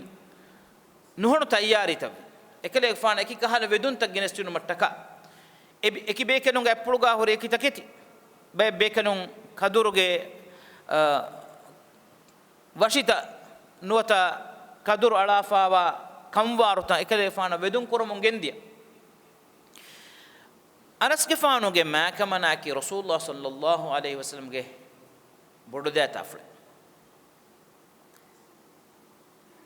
ނުހަނު ތައްޔާރީތައް. އެކަލޭގެފާނަށް އެކި ކަހަލަ ވެދުންތައް ގެނެސްދިނުމަށްޓަކާ. އެ، އެކި ބޭކަލުންގެ އަތްޕުޅުގާ ހުރި އެކި ތަކެތި. ބައެއް ބޭކަލުން ކަދުރުގެ، އަ، ވަށިތައް ނުވަތަ ކަދުރު އަޅާފާވާ ކަންވާރުތައް އެކަލޭގެފާނަށް ވެދުން ކުރަމުން ގެންދިޔަ. އަނަސްގެފާނުގެ މާކަމަނާއަކީ ރަސޫލުﷲ ޞައްލައްލާހު ޢަލައިހި ވަސައްލަމްގެ ބޮޑުދައިތާފުޅެއް.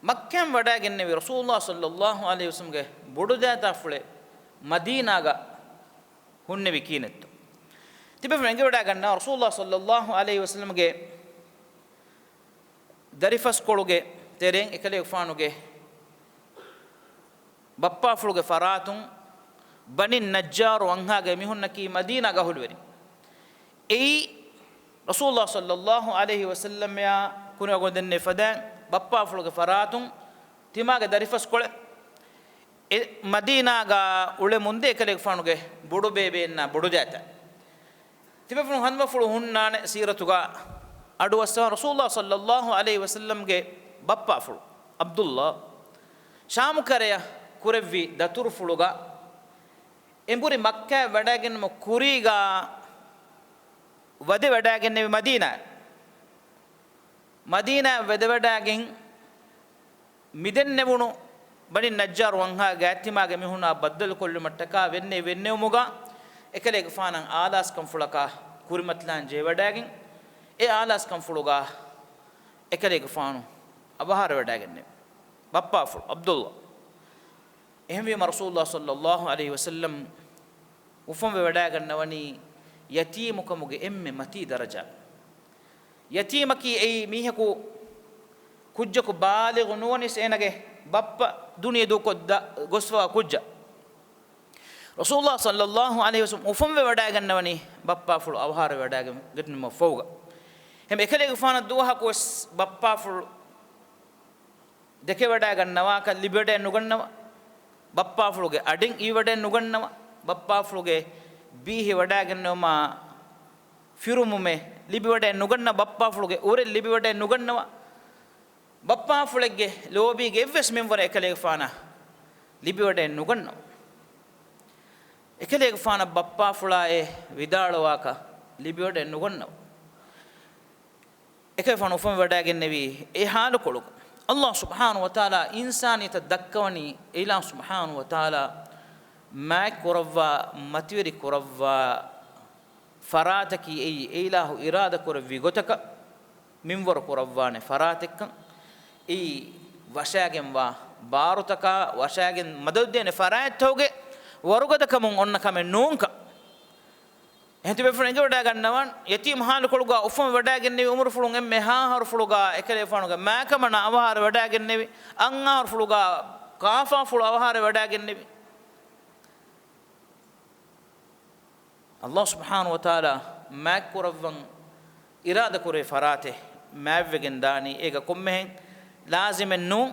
މައްކާއިން ވަޑައިގެންނެވި ރަސޫލުﷲ ޞައްލައްލާހު ޢަލައިހި ވަސައްލަމްގެ ބޮޑުދައިތާފުޅެއް މަދީނާގަ ހުންނެވި ކިހިނެއްތޯ؟ ތިބޭފުޅުން އެނގިވަޑައިގަންނަވާ ރަސޫލުﷲ ޞައްލައްލާހު ޢަލައިހި ވަސައްލަމްގެ ދަރިފަސްކޮޅުގެ ތެރެއިން އެކަލޭގެފާނުގެ ބައްޕާފުޅުގެ ފަރާތުން ބަނީ ނައްޖާރު ވަންހާގެ މީހުންނަކީ މަދީނާގެ އަހުލުވެރިން. އެއީ ރަސޫލުﷲ ޞައްލައްލާހު ޢަލައިހި ވަސައްލަމްއާ ކުރިއަށް އަގުން ދެންނެވި ފަދައިން ބައްޕާފުޅުގެ ފަރާތުން ތިމާގެ ދަރިފަސްކޮޅެއް އެ މަދީނާގަ އުޅެމުންދޭ އެކަލޭގެފާނުގެ ބޮޑުބޭބެއިންނާ ބޮޑުދައިތައް. ތިބޭފުޅުން ހަނދުމަފުޅު ހުންނާނެ ސީރަތުގަ އަޑުއައްސަވާ ރަސޫލުﷲ ޞައްލައްލާހު ޢަލައިހި ވަސައްލަމްގެ ބައްޕާފުޅު ޢަބްދުﷲ ޝާމުކަރަޔަށް ކުރެއްވި ދަތުރުފުޅުގަ އެނބުރި މައްކާއަށް ވަޑައިގެންނުމަށް ކުރީގަ ވަދެ ވަޑައިގެންނެވި މަދީނާއަށް. މަދީނާއަށް ވަދެވަޑައިގެން މިދެންނެވުނު ބަނީ ނައްޖާރު ވަންހާގެ ގާތްތިމާގެ މީހުނާ ބައްދަލުކޮށްލުމަށްޓަކާ ވެންނެވި ވެންނެވުމުގަ އެކަލޭގެފާނަށް އާލާސްކަންފުޅަކާ ކުރިމަތިލާން ޖެހިވަޑައިގެން، އެ އާލާސްކަންފުޅުގަ އެކަލޭގެފާނު އަވަހާރަވެވަޑައިގެންނެވި ބައްޕާފުޅު ޢަބްދުﷲ. އެހެންވީމަ ރަސޫލުﷲ ޞައްލައްލާހު ޢަލައިހި ވަސައްލަމް އުފަންވެވަޑައިގަންނަވަނީ ޔަތީމުކަމުގެ އެންމެ މަތީ ދަރަޖާ. ޔަތީމަކީ އެއީ މީހަކު ކުއްޖަކު ބާލިޣު ނުވަނީސް އޭނަގެ ބައްޕަ ދުނިޔެ ދޫކޮށްދާ ގޮސްފަވާ ކުއްޖާ. ރަސޫލުﷲ ޞައްލައްލާހު ޢަލައިހި ވަސައްލަމް އުފަންވެވަޑައިގަންނަވަނީ ބައްޕާފުޅު އަވަހާރަވެވަޑައިގެންނުމަށްފަހުގަ. އެހެން އެކަލޭގެފާނަށް ދުވަހަކުވެސް ބައްޕާފުޅު ދެކެވަޑައިގަންނަވާކަށް ލިބިވަޑައެއް ނުގަންނަވާ، ބައްޕާފުޅުގެ އަޑިން އިވިވަޑައެއް ނުގަންނަވާ، ބައްޕާފުޅުގެ ބީހިވަޑައިގެންނެވުމާ ފިރުމުމެއް ލިބިވަޑައެއް ނުގަންނަ، ބައްޕާފުޅުގެ އުރެއް ލިބިވަޑައެއް ނުގަންނަވާ، ބައްޕާފުޅެއްގެ ލޯބީގެ އެއްވެސް މިންވަރެއް އެކަލޭގެފާނަށް ލިބިވަޑައެއް ނުގަންނަވާ. އެކަލޭގެފާނަށް ބައްޕާފުޅާއޭ ވިދާޅުވާކަށް ލިބިވަޑައެއް ނުގަންނަވާ. އެކަލޭގެފާނު އުފަންވެވަޑައިގެންނެވީ އެ ޙާލުކޮޅުގަ. ﷲ ސުބްޙާނަހޫ ވަތަޢާލާ އިންސާނިއްޔަތަށް ދައްކަވަނީ، އެއިލާހު ސުބްޙާނަހޫ ވަތަޢާލާ މާތްކުރައްވާ، މަތިވެރި ކުރައްވާ ފަރާތަކީ އެއީ، އެއިލާހު އިރާދަކުރެއްވި ގޮތަކަށް މިންވަރު ކުރައްވާނެ ފަރާތެއްކަން. އެއީ ވަށައިގެންވާ ބާރުތަކާ، ވަށައިގެން މަދަދުދޭނެ ފަރާތްތަކުގެ ވަރުގަދަކަމުން އޮންނަ ކަމެއް ނޫންކަން. އެހެން ތިބޭފުޅުން އެނގިވަޑައިގަންނަވާން، ޔަތީމް ހާލުކޮޅުގަ އުފަން ވަޑައިގެންނެވި އުމުރުފުޅުން އެންމެ އެހާ އަހަރުފުޅުގަ އެކަލޭގެފާނުގެ މާކަމަނާ އަވަހާރަ ވަޑައިގެންނެވި، އަށް އަހަރުފުޅުގަ ކާފާފުޅު އަވަހާރަ ވަޑައިގެންނެވި. ﷲ ސުބްޙާނަހޫ ވަތަޢާލާ މާތްކުރައްވަން އިރާދަކުރޭ ފަރާތެއް މާތްވެގެން ދާނީ، އޭގަ ކޮންމެހެން ލާޒިމެއް ނޫން.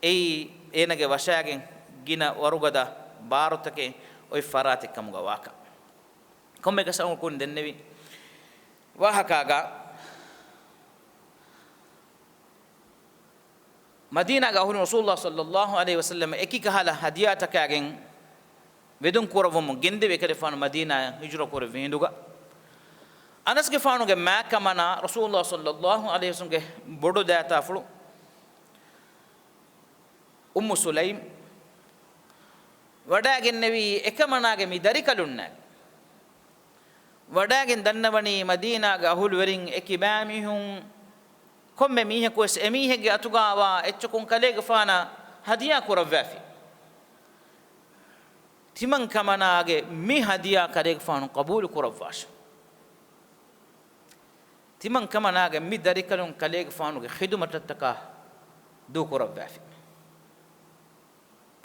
އެއީ އޭނަގެ ވަށައިގެން ގިނަ ވަރުގަދަ ބާރުތަކެއް އޮތް ފަރާތެއް ކަމުގަ ވާކަން. ކޮންމެއަކަސް އަޅުގަނޑު ކުރިން ދެންނެވި ވާހަކާގަ މަދީނާގެ އަހުލުން ރަސޫލުﷲ ޞައްލައްލާހު ޢަލައިހި ވަސައްލަމަށް އެކި ކަހަލަ ހަދިޔާތަކާގެން ވެދުން ކުރައްވަމުން ގެންދެވި އެކަލޭގެފާނު މަދީނާއަށް ހިޖުރަ ކުރެއްވި ހިނދުގަ، އަނަސްގެފާނުގެ މާކަމަނާ ރަސޫލުﷲ ޞައްލައްލާހު ޢަލައިހި ވަސައްލަމްގެ ބޮޑު ދައިތާފުޅު އުއްމު ސުލައިމް ވަޑައިގެންނެވީ އެކަމަނާގެ މި ދަރިކަލުންނާ ވަޑައިގެން ދަންނަވަނީ މަދީނާގެ އަހުލުވެރިން އެކި ބައިމީހުން ކޮންމެ މީހަކުވެސް އެމީހެއްގެ އަތުގައިވާ އެއްޗަކުން ކަލޭގެފާނަށް ހަދިޔާ ކުރައްވާފި. ތިމަން ކަމަނާގެ މި ހަދިޔާ ކަލޭގެފާނު ޤަބޫލު ކުރައްވާށި. ތިމަން ކަމަނާގެ މި ދަރިކަލުން ކަލޭގެފާނުގެ ޚިދުމަތަށްޓަކާ ދޫކުރައްވާފި.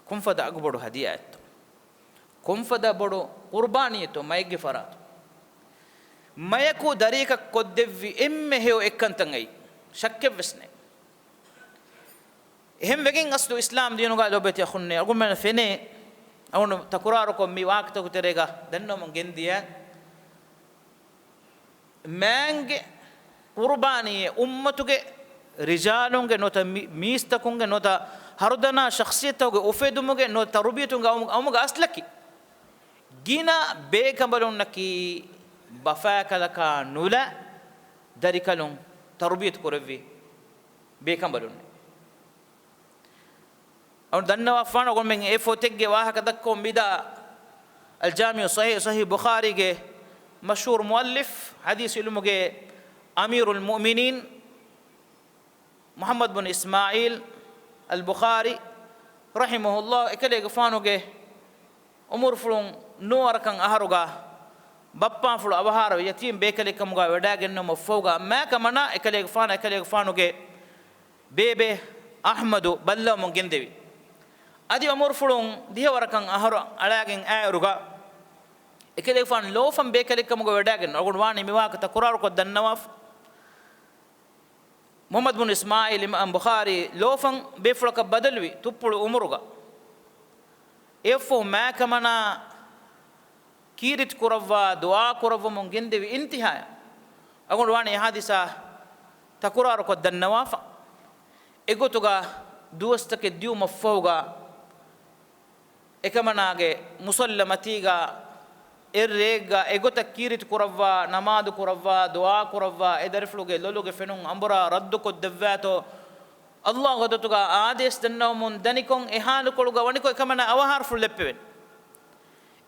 ކޮންފަދަ އަގުބޮޑު ހަދިޔާއެއްތޯ؟ ކޮންފަދަ ބޮޑު ޤުރުބާނީއެއްތޯ މައެއްގެ ފަރާތުން؟ މަޔަކު ދަރިއަކަށް ކޮށްދެއްވި އެންމެ ހެޔޮ އެއްކަންތައް އެއީ. ޝައްކެއްވެސް ނެތް. އެހެން ވެގެން އަސްލު އިސްލާމް ދީނުގަ ލޯބިވެތި އަޚުންނޭ، އަޅުގަނޑުމެން ފެނޭ، އަޅުގަނޑު ތަކުރާރުކޮށް މި ވާހަކަތަކު ތެރޭގަ ދަންނަވަމުން ގެންދިޔަ މާނގެ ޤުރުބާނީ އުއްމަތުގެ ރިޖާލުންގެ ނުވަތަ މީ-، މީސްތަކުންގެ ނުވަތަ ހަރުދަނާ ޝަޚްޞިއްޔަތުގެ އުފެދުމުގެ ނުވަތަ ތަރުބިޔަތުގެ އައުމު-، އައުމުގެ އަސްލަކީ. ގިނަ ބޭކަނބަލުންނަކީ ބަފާކަލަކާ ނުލާ ދަރިކަލުން ތަރުބިޔަތު ކުރެއްވި ބޭކަނބަލުންނޭ. އަޅު ދަންނަވާފާނަ ގޮމެން އެ ފޮތެއްގެ ވާހަކަ ދައްކަވަން މިދާ އަލްޖާމިޢު ޞަޙީޙު، ޞަޙީޙު ބުޚާރީގެ މަޝްހޫރު މުއައްލިފް، ޙަދީޘް ޢިލްމުގެ އަމީރުލް މުއުމިނީން މުޙައްމަދު ބުން އިސްމާޢީލް އަލް ބުޚާރީ ރަޙިމަހުﷲ، އެކަލޭގެފާނުގެ އުމުރުފުޅުން ނުވަ ވަރަކަށް އަހަރުގަ ބައްޕާފުޅު އަވަހާރަވެ ޔަތީމް ބޭކަލެއްކަމުގަ ވަޑައިގެންނެވުމަށްފަހުގަ މާކަމަނާ އެކަލޭގެފާނަށް އެކަލޭގެފާނުގެ ބޭބެ އަޙްމަދު ބައްލަވަމުން ގެންދެވި. އަދި އުމުރުފުޅުން ދިހަ ވަރަކަށް އަހަރު އަޅާގެން އައިއިރުގަ އެކަލޭގެފާނު ލޯފަން ބޭކަލެއްކަމުގަ ވަޑައިގެން އަޅުގަނޑު ވާނީ މި ވާހަކަ ތަކުރާރުކޮށް ދަންނަވާފަ. މުޙައްމަދު ބުން އިސްމާޢީލް އިމާމް ބުޚާރީ ލޯފަން ބޭފުޅަކަށް ބަދަލުވި ތުއްޕުޅު އުމުރުގަ. އެއަށްފަހު މާކަމަނާ ކީރިތި ކުރައްވާ ދުޢާ ކުރައްވަމުން ގެންދެވި އިންތިހާޔަށް އަޅުގަނޑު ވާނީ އެ ޙާދިސާ ތަކުރާރުކޮށް ދަންނަވާފަ. އެގޮތުގަ ދުވަސްތަކެއް ދިޔުމަށްފަހުގަ އެކަމަނާގެ މުޞައްލަ މަތީގަ އެއްރެއެއްގަ އެގޮތަށް ކީރިތި ކުރައްވާ، ނަމާދު ކުރައްވާ، ދުޢާ ކުރައްވާ، އެ ދަރިފުޅުގެ ލޮލުގެ ފެނުން އަނބުރާ ރައްދުކޮށްދެއްވާތޯ، ﷲ ގަދަތުގަ އާދޭސް ދަންނަވަމުން ދަނިކޮށް އެ ޙާލުކޮޅުގަ ވަނިކޮށް އެކަމަނާ އަވަހާރަފުޅު ލެއްޕެވެން.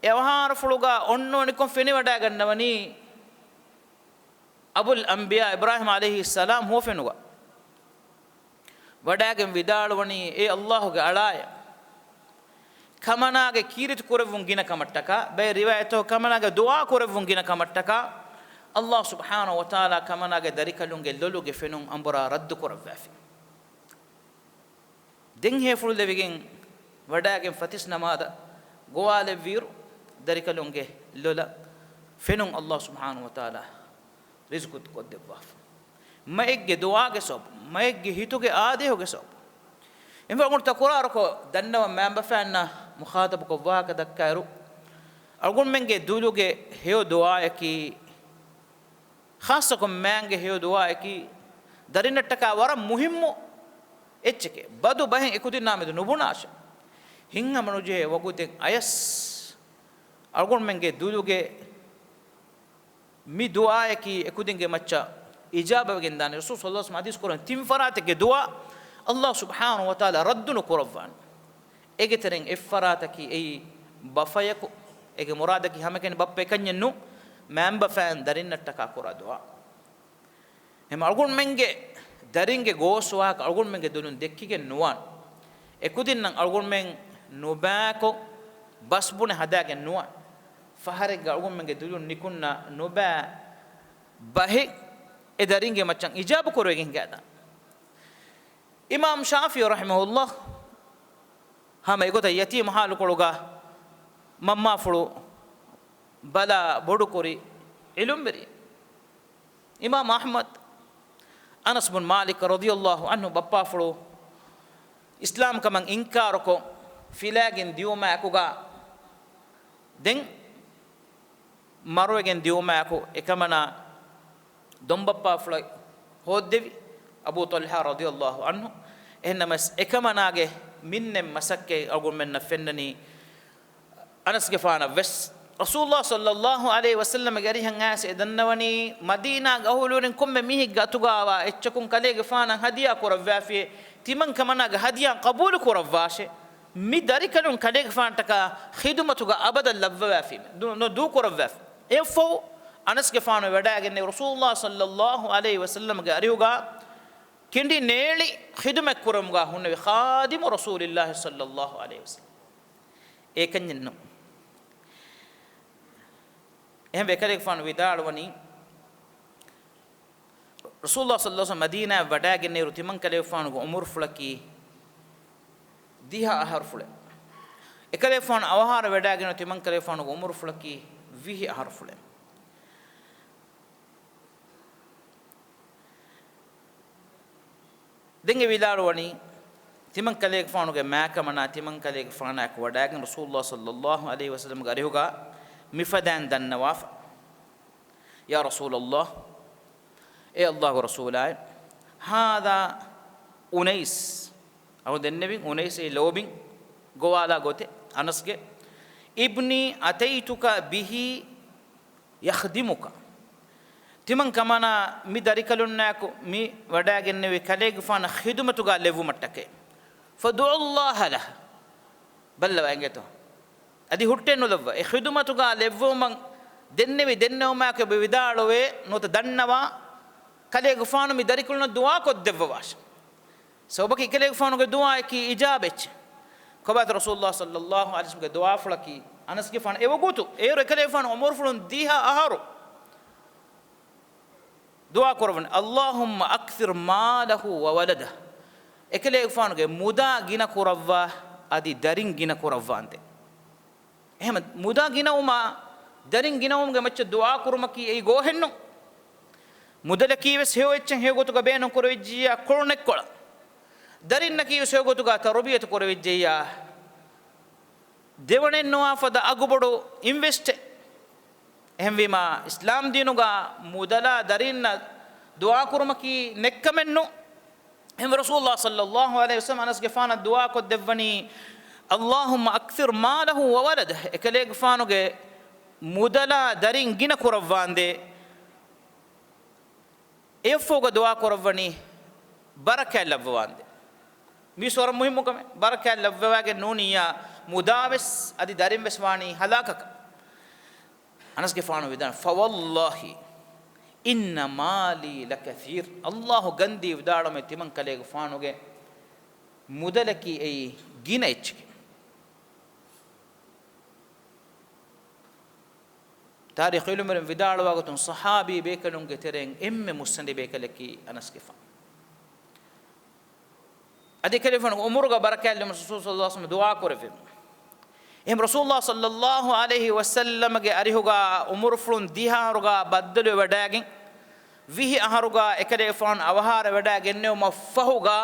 އެ އަވަހާރަފުޅުގަ އޮންނަ ވަނިކޮށް ފެނިވަޑައިގަންނަވަނީ އަބުލް އަންބިޔާ އިބްރާހީމް ޢަލައިހިއްސަލާމް ހުވަފެނުގަ ވަޑައިގެން ވިދާޅުވަނީ، އޭ ﷲ ގެ އަޅާއޭ، ކަމަނާގެ ކީރިތި ކުރެއްވުން ގިނަ ކަމަށްޓަކާ، ބައެއް ރިވާޔަތްތަކު ކަމަނާގެ ދުޢާ ކުރެއްވުން ގިނަ ކަމަށްޓަކާ، ﷲ ސުބްޙާނަހޫ ވަތަޢާލާ ކަމަނާގެ ދަރިކަލުންގެ ލޮލުގެ ފެނުން އަނބުރާ ރައްދު ކުރައްވާފި. ދެން ހޭފުޅުލެވިގެން ވަޑައިގެން ފަތިސް ނަމާދަށް ގޮވާލެއްވިއިރު، ދަރިކަލުންގެ ލޮލަށް ފެނުން ﷲ ސުބްޙާނަހޫ ވަތަޢާލާ ރިޒުޤު ކޮށްދެއްވާފަ. މައެއްގެ ދުޢާގެ ސަބަބުން، މައެއްގެ ހިތުގެ އާދޭހުގެ ސަބަބުން. އެންމެ އަޅުގަނޑު ތަކުރާރުކޮށް ދަންނަވަން މައިންބަފައިންނަށް މުޚާޠަބުކޮށް ވާހަކަ ދައްކާއިރު، އަޅުގަނޑުމެންގެ ދުލުގެ ހެޔޮ ދުޢާއަކީ، ޚާއްޞަކޮށް މާންގެ ހެޔޮ ދުޢާއަކީ، ދަރިންނަށްޓަކާ ވަރަށް މުހިއްމު އެއްޗެކޭ. ބަދު ބަހެއް އެކުދިންނާ މެދު ނުބުނާށޭ. ހިތްހަމަނުޖެހޭ ވަގުތެއް އަޔަސް އަޅުގަނޑުމެންގެ ދުލުގެ މި ދުޢާއަކީ އެކުދިންގެ މައްޗަށް އިޖާބަވެގެން ދާނެ. ރަސޫލު ޞައްލަﷲ ޢަލައިހި ވަސައްލަމަ ޙަދީޘް ކުރަން ތިން ފަރާތެއްގެ ދުޢާ ﷲ ސުބްޙާނަހޫ ވަތަޢާލާ ރައްދު ނުކުރައްވާނެ. އޭގެ ތެރެއިން އެއް ފަރާތަކީ އެއީ ބަފަޔަކު އޭގެ މުރާދަކީ ހަމައެކަނި ބައްޕަ އެކަންޏެއް ނޫން، މައިންބަފައިން ދަރިންނަށްޓަކާ ކުރާ ދުޢާ. އެހެން އަޅުގަނޑުމެންގެ ދަރިންގެ ގޯސް ވާހަކަ އަޅުގަނޑުމެންގެ ދުލުން ދެއްކިގެން ނުވާން. އެކުދިންނަށް އަޅުގަނޑުމެން ނުބައިކޮށް ބަސްބުނެ ހަދާގެން ނުވާން. ފަހަރެއްގަ އަޅުގަނޑުމެންގެ ދުލުން ނިކުންނަ ނުބައި ބަހެއް އެ ދަރިންގެ މައްޗަށް އިޖާބަ ކުރެވިގެން ހިނގާދާން. އިމާމް ޝާފިޢީ ރަޙިމަހުﷲ ހަމަ އެގޮތަށް ޔަތީމު ޙާލުކޮޅުގަ މަންމާފުޅު ބަލާ ބޮޑުކުރި ޢިލްމުވެރި. އިމާމް އަޙްމަދު، އަނަސް ބުން މާލިކް ރަޟިޔަﷲ ޢަންހު ބައްޕާފުޅު އިސްލާމްކަމަށް އިންކާރުކޮށް ފިލާގެން ދިޔުމާއެކުގަ ދެން މަރުވެގެން ދިޔުމާއެކު އެކަމަނާ ދޮންބައްޕާފުޅަށް ހޯއްދެވި އަބޫ ޠަލްޙާ ރަޟިޔަﷲ ޢަންހު. އެހެންނަމަވެސް އެކަމަނާގެ މިންނެއް މަސައްކަތް އަޅުގަނޑުމެންނަށް ފެންނަނީ އަނަސްގެފާނަށް ވެސް. ރަސޫލުﷲ ޞައްލަﷲ ޢަލައިހި ވަސައްލަމަގެ އަރިހަށް އައިސް އެ ދަންނަވަނީ، މަދީނާގެ އަހުލުވެރިން ކޮންމެ މީހެއްގެ އަތުގައިވާ އެއްޗަކުން ކަލޭގެފާނަށް ހަދިޔާ ކުރައްވާފި، ތިމަން ކަމަނާގެ ހަދިޔާ ޤަބޫލު ކުރައްވާށޭ. މި ދަރިކަލުން ކަލޭގެފާނަށްޓަކާ ޚިދުމަތުގަ އަބަދަށް ލައްވަވާފީމެ. ދޫ-، ނު-، ދޫކުރައްވާފި. އެއަށްފަހު އަނަސްގެފާނު ވެވަޑައިގެންނެވި ރަސޫލުﷲ ޞައްލަﷲ ޢަލައިހި ވަސައްލަމަގެ އަރިހުގަ ކިނޑި ނޭޅި ޚިދުމަތް ކުރުމުގަ ހުންނެވި ޚާދިމު ރަސޫލިﷲ ޞައްލަﷲ ޢަލައިހި ވަސައްލަމް. އެކަންޏެއްނު. އެހެންވެ އެކަލޭގެފާނު ވިދާޅުވަނީ، ރަސޫލުﷲ ޞައްލަﷲ ޢަލައިހި ވަސައްލަމް މަދީނާއަށް ވަޑައިގެންނެވިއިރު ތިމަން ކަލޭގެފާނުގެ އުމުރުފުޅަކީ ދިހަ އަހަރުފުޅެއް. އެކަލޭގެފާނު އަވަހާރަ ވަޑައިގެންނެވި ތިމަން ކަލޭގެފާނުގެ އުމުރުފުޅަކީ ވިހި އަހަރުފުޅެއް. ދެން އެ ވިދާޅުވަނީ، ތިމަން ކަލޭގެފާނުގެ މާކަމަނާ ތިމަން ކަލޭގެފާނާއެކު ވަޑައިގެން ރަސޫލުﷲ ޞައްލަﷲ ޢަލައިހި ވަސައްލަމްގެ އަރިހުގަ މިފަދައިން ދަންނަވާފަ. يا رسول الله، އޭ ﷲގެ ރަސޫލާއޭ، هذا أنيس، އަޅު ދެންނެވިން އުނައިސް އެ ލޯބިން ގޮވާލާ ގޮތެއް އަނަސްގެ، ابني أتيتك به يخدمك. ތިމަން ކަމަނާ މި ދަރިކަލުންނާއެކު މި ވަޑައިގެންނެވި ކަލޭގެފާނަށް ޚިދުމަތުގަ ލެއްވުމަށްޓަކައި. فادع الله له. ބައްލަވާ އިނގޭތޯ. އަދި ހުއްޓެއް ނުލައްވާ، އެ ޚިދުމަތުގާ ލެއްވުމަށް ދެންނެވި ދެންނެވުމާއެކު އެބަ ވިދާޅުވޭ، ނުވަތަ ދަންނަވާ، ކަލޭގެފާނު މި ދަރިކުޅުންނަށް ދުޢާ ކޮށްދެއްވަވާށޭ. ސަބަބަކީ އެކަލޭގެފާނުގެ ދުޢާއަކީ އިޖާބަ އެއްޗެއް. ކޮބާތަ ރަސޫލުﷲ ޞައްލަﷲ ޢަލައިހި ވަސައްލަމްގެ ދުޢާފުޅަކީ؟ އަނަސްގެފާނު އެވަގުތު، އޭރު އެކަލޭގެފާނު ޢުމުރުފުޅުން ދިހަ އަހަރު ދުޢާ ކުރައްވަނީ، اللهم أكثر ماله وولده. އެކަލޭގެފާނުގެ މުދާ ގިނަ ކުރައްވާ، އަދި ދަރިން ގިނަ ކުރައްވާނދޭ. އެހެން މުދާ ގިނަވުމާ، ދަރިން ގިނަވުމުގެ މައްޗަށް ދުޢާ ކުރުމަކީ އެއީ ގޯހެއްނު. މުދަލަކީ ވެސް ހެޔޮ އެއްޗެއް ހެޔޮ ގޮތުގަ ބޭނުން ކުރެވިއްޖިއްޔާ ކޮޅު ނެއްކޮޅަށް. ދަރިންނަކީ ވެސް ހެޔޮ ގޮތުގަ ތަރުބިޔަތު ކުރެވިއްޖިއްޔާ ދެވަނައެއް ނުވާ ފަދަ އަގުބޮޑު އިންވެސްޓެއް. އެހެންވީމާ، އިސްލާމް ދީނުގަ މުދަލާ ދަރިންނަށް ދުޢާ ކުރުމަކީ ނެއްކަމެއްނު. އެހެންވެ ރަސޫލުﷲ ޞައްލަﷲ ޢަލައިހި ވަސައްލަމް އަނަސްގެފާނަށް ދުޢާ ކޮށްދެއްވަނީ، اللهم أكثر ماله وولده. އެކަލޭގެފާނުގެ މުދަލާ ދަރިން ގިނަ ކުރައްވާނދޭ. އެއަށްފަހުގަ ދުޢާ ކުރައްވަނީ ބަރަކާތް ލައްވަވާނދޭ. މީސް ވަރަށް މުހިއްމު ކަމެއް. ބަރަކާތް ލައްވަވާގެން ނޫނިއްޔާ މުދާވެސް އަދި ދަރިންވެސް ވާނީ ހަލާކަކަށް. އަނަސްގެފާނު ވިދާޅު، فوالله إن مالي لكثير. ﷲ ގަންދީ ވިދާޅުމެ ތިމަން ކަލޭގެފާނުގެ މުދަލަކީ އެއީ ގިނަ އެއްޗެކޭ. ތާރީޚު ޢިލްމުވެރިން ވިދާޅުވާ ގޮތުން، ޞަޙާބީ ބޭކަލުންގެ ތެރެއިން އެންމެ މުއްސަނދި ބޭކަލަކީ އަނަސްގެފާނު. އަދި އެކަލޭގެފާނުގެ ޢުމުރުގަ ބަރަކާތް ލިބުމަށް ރަސޫލު ޞައްލަﷲ ޢަލައިހި ވަސައްލަމް ދުޢާ ކުރެއްވި. އެހެން ރަސޫލު ޞައްލަﷲ ޢަލައިހި ވަސައްލަމްގެ އަރިހުގަ ޢުމުރުފުޅުން ދިހަ އަހަރުގަ ބައްދަލުވެ ވަޑައިގެން، ވިހި އަހަރުގަ އެކަލޭގެފާނު އަވަހާރަވެވަޑައިގެންނެވުމަށް ފަހުގަ،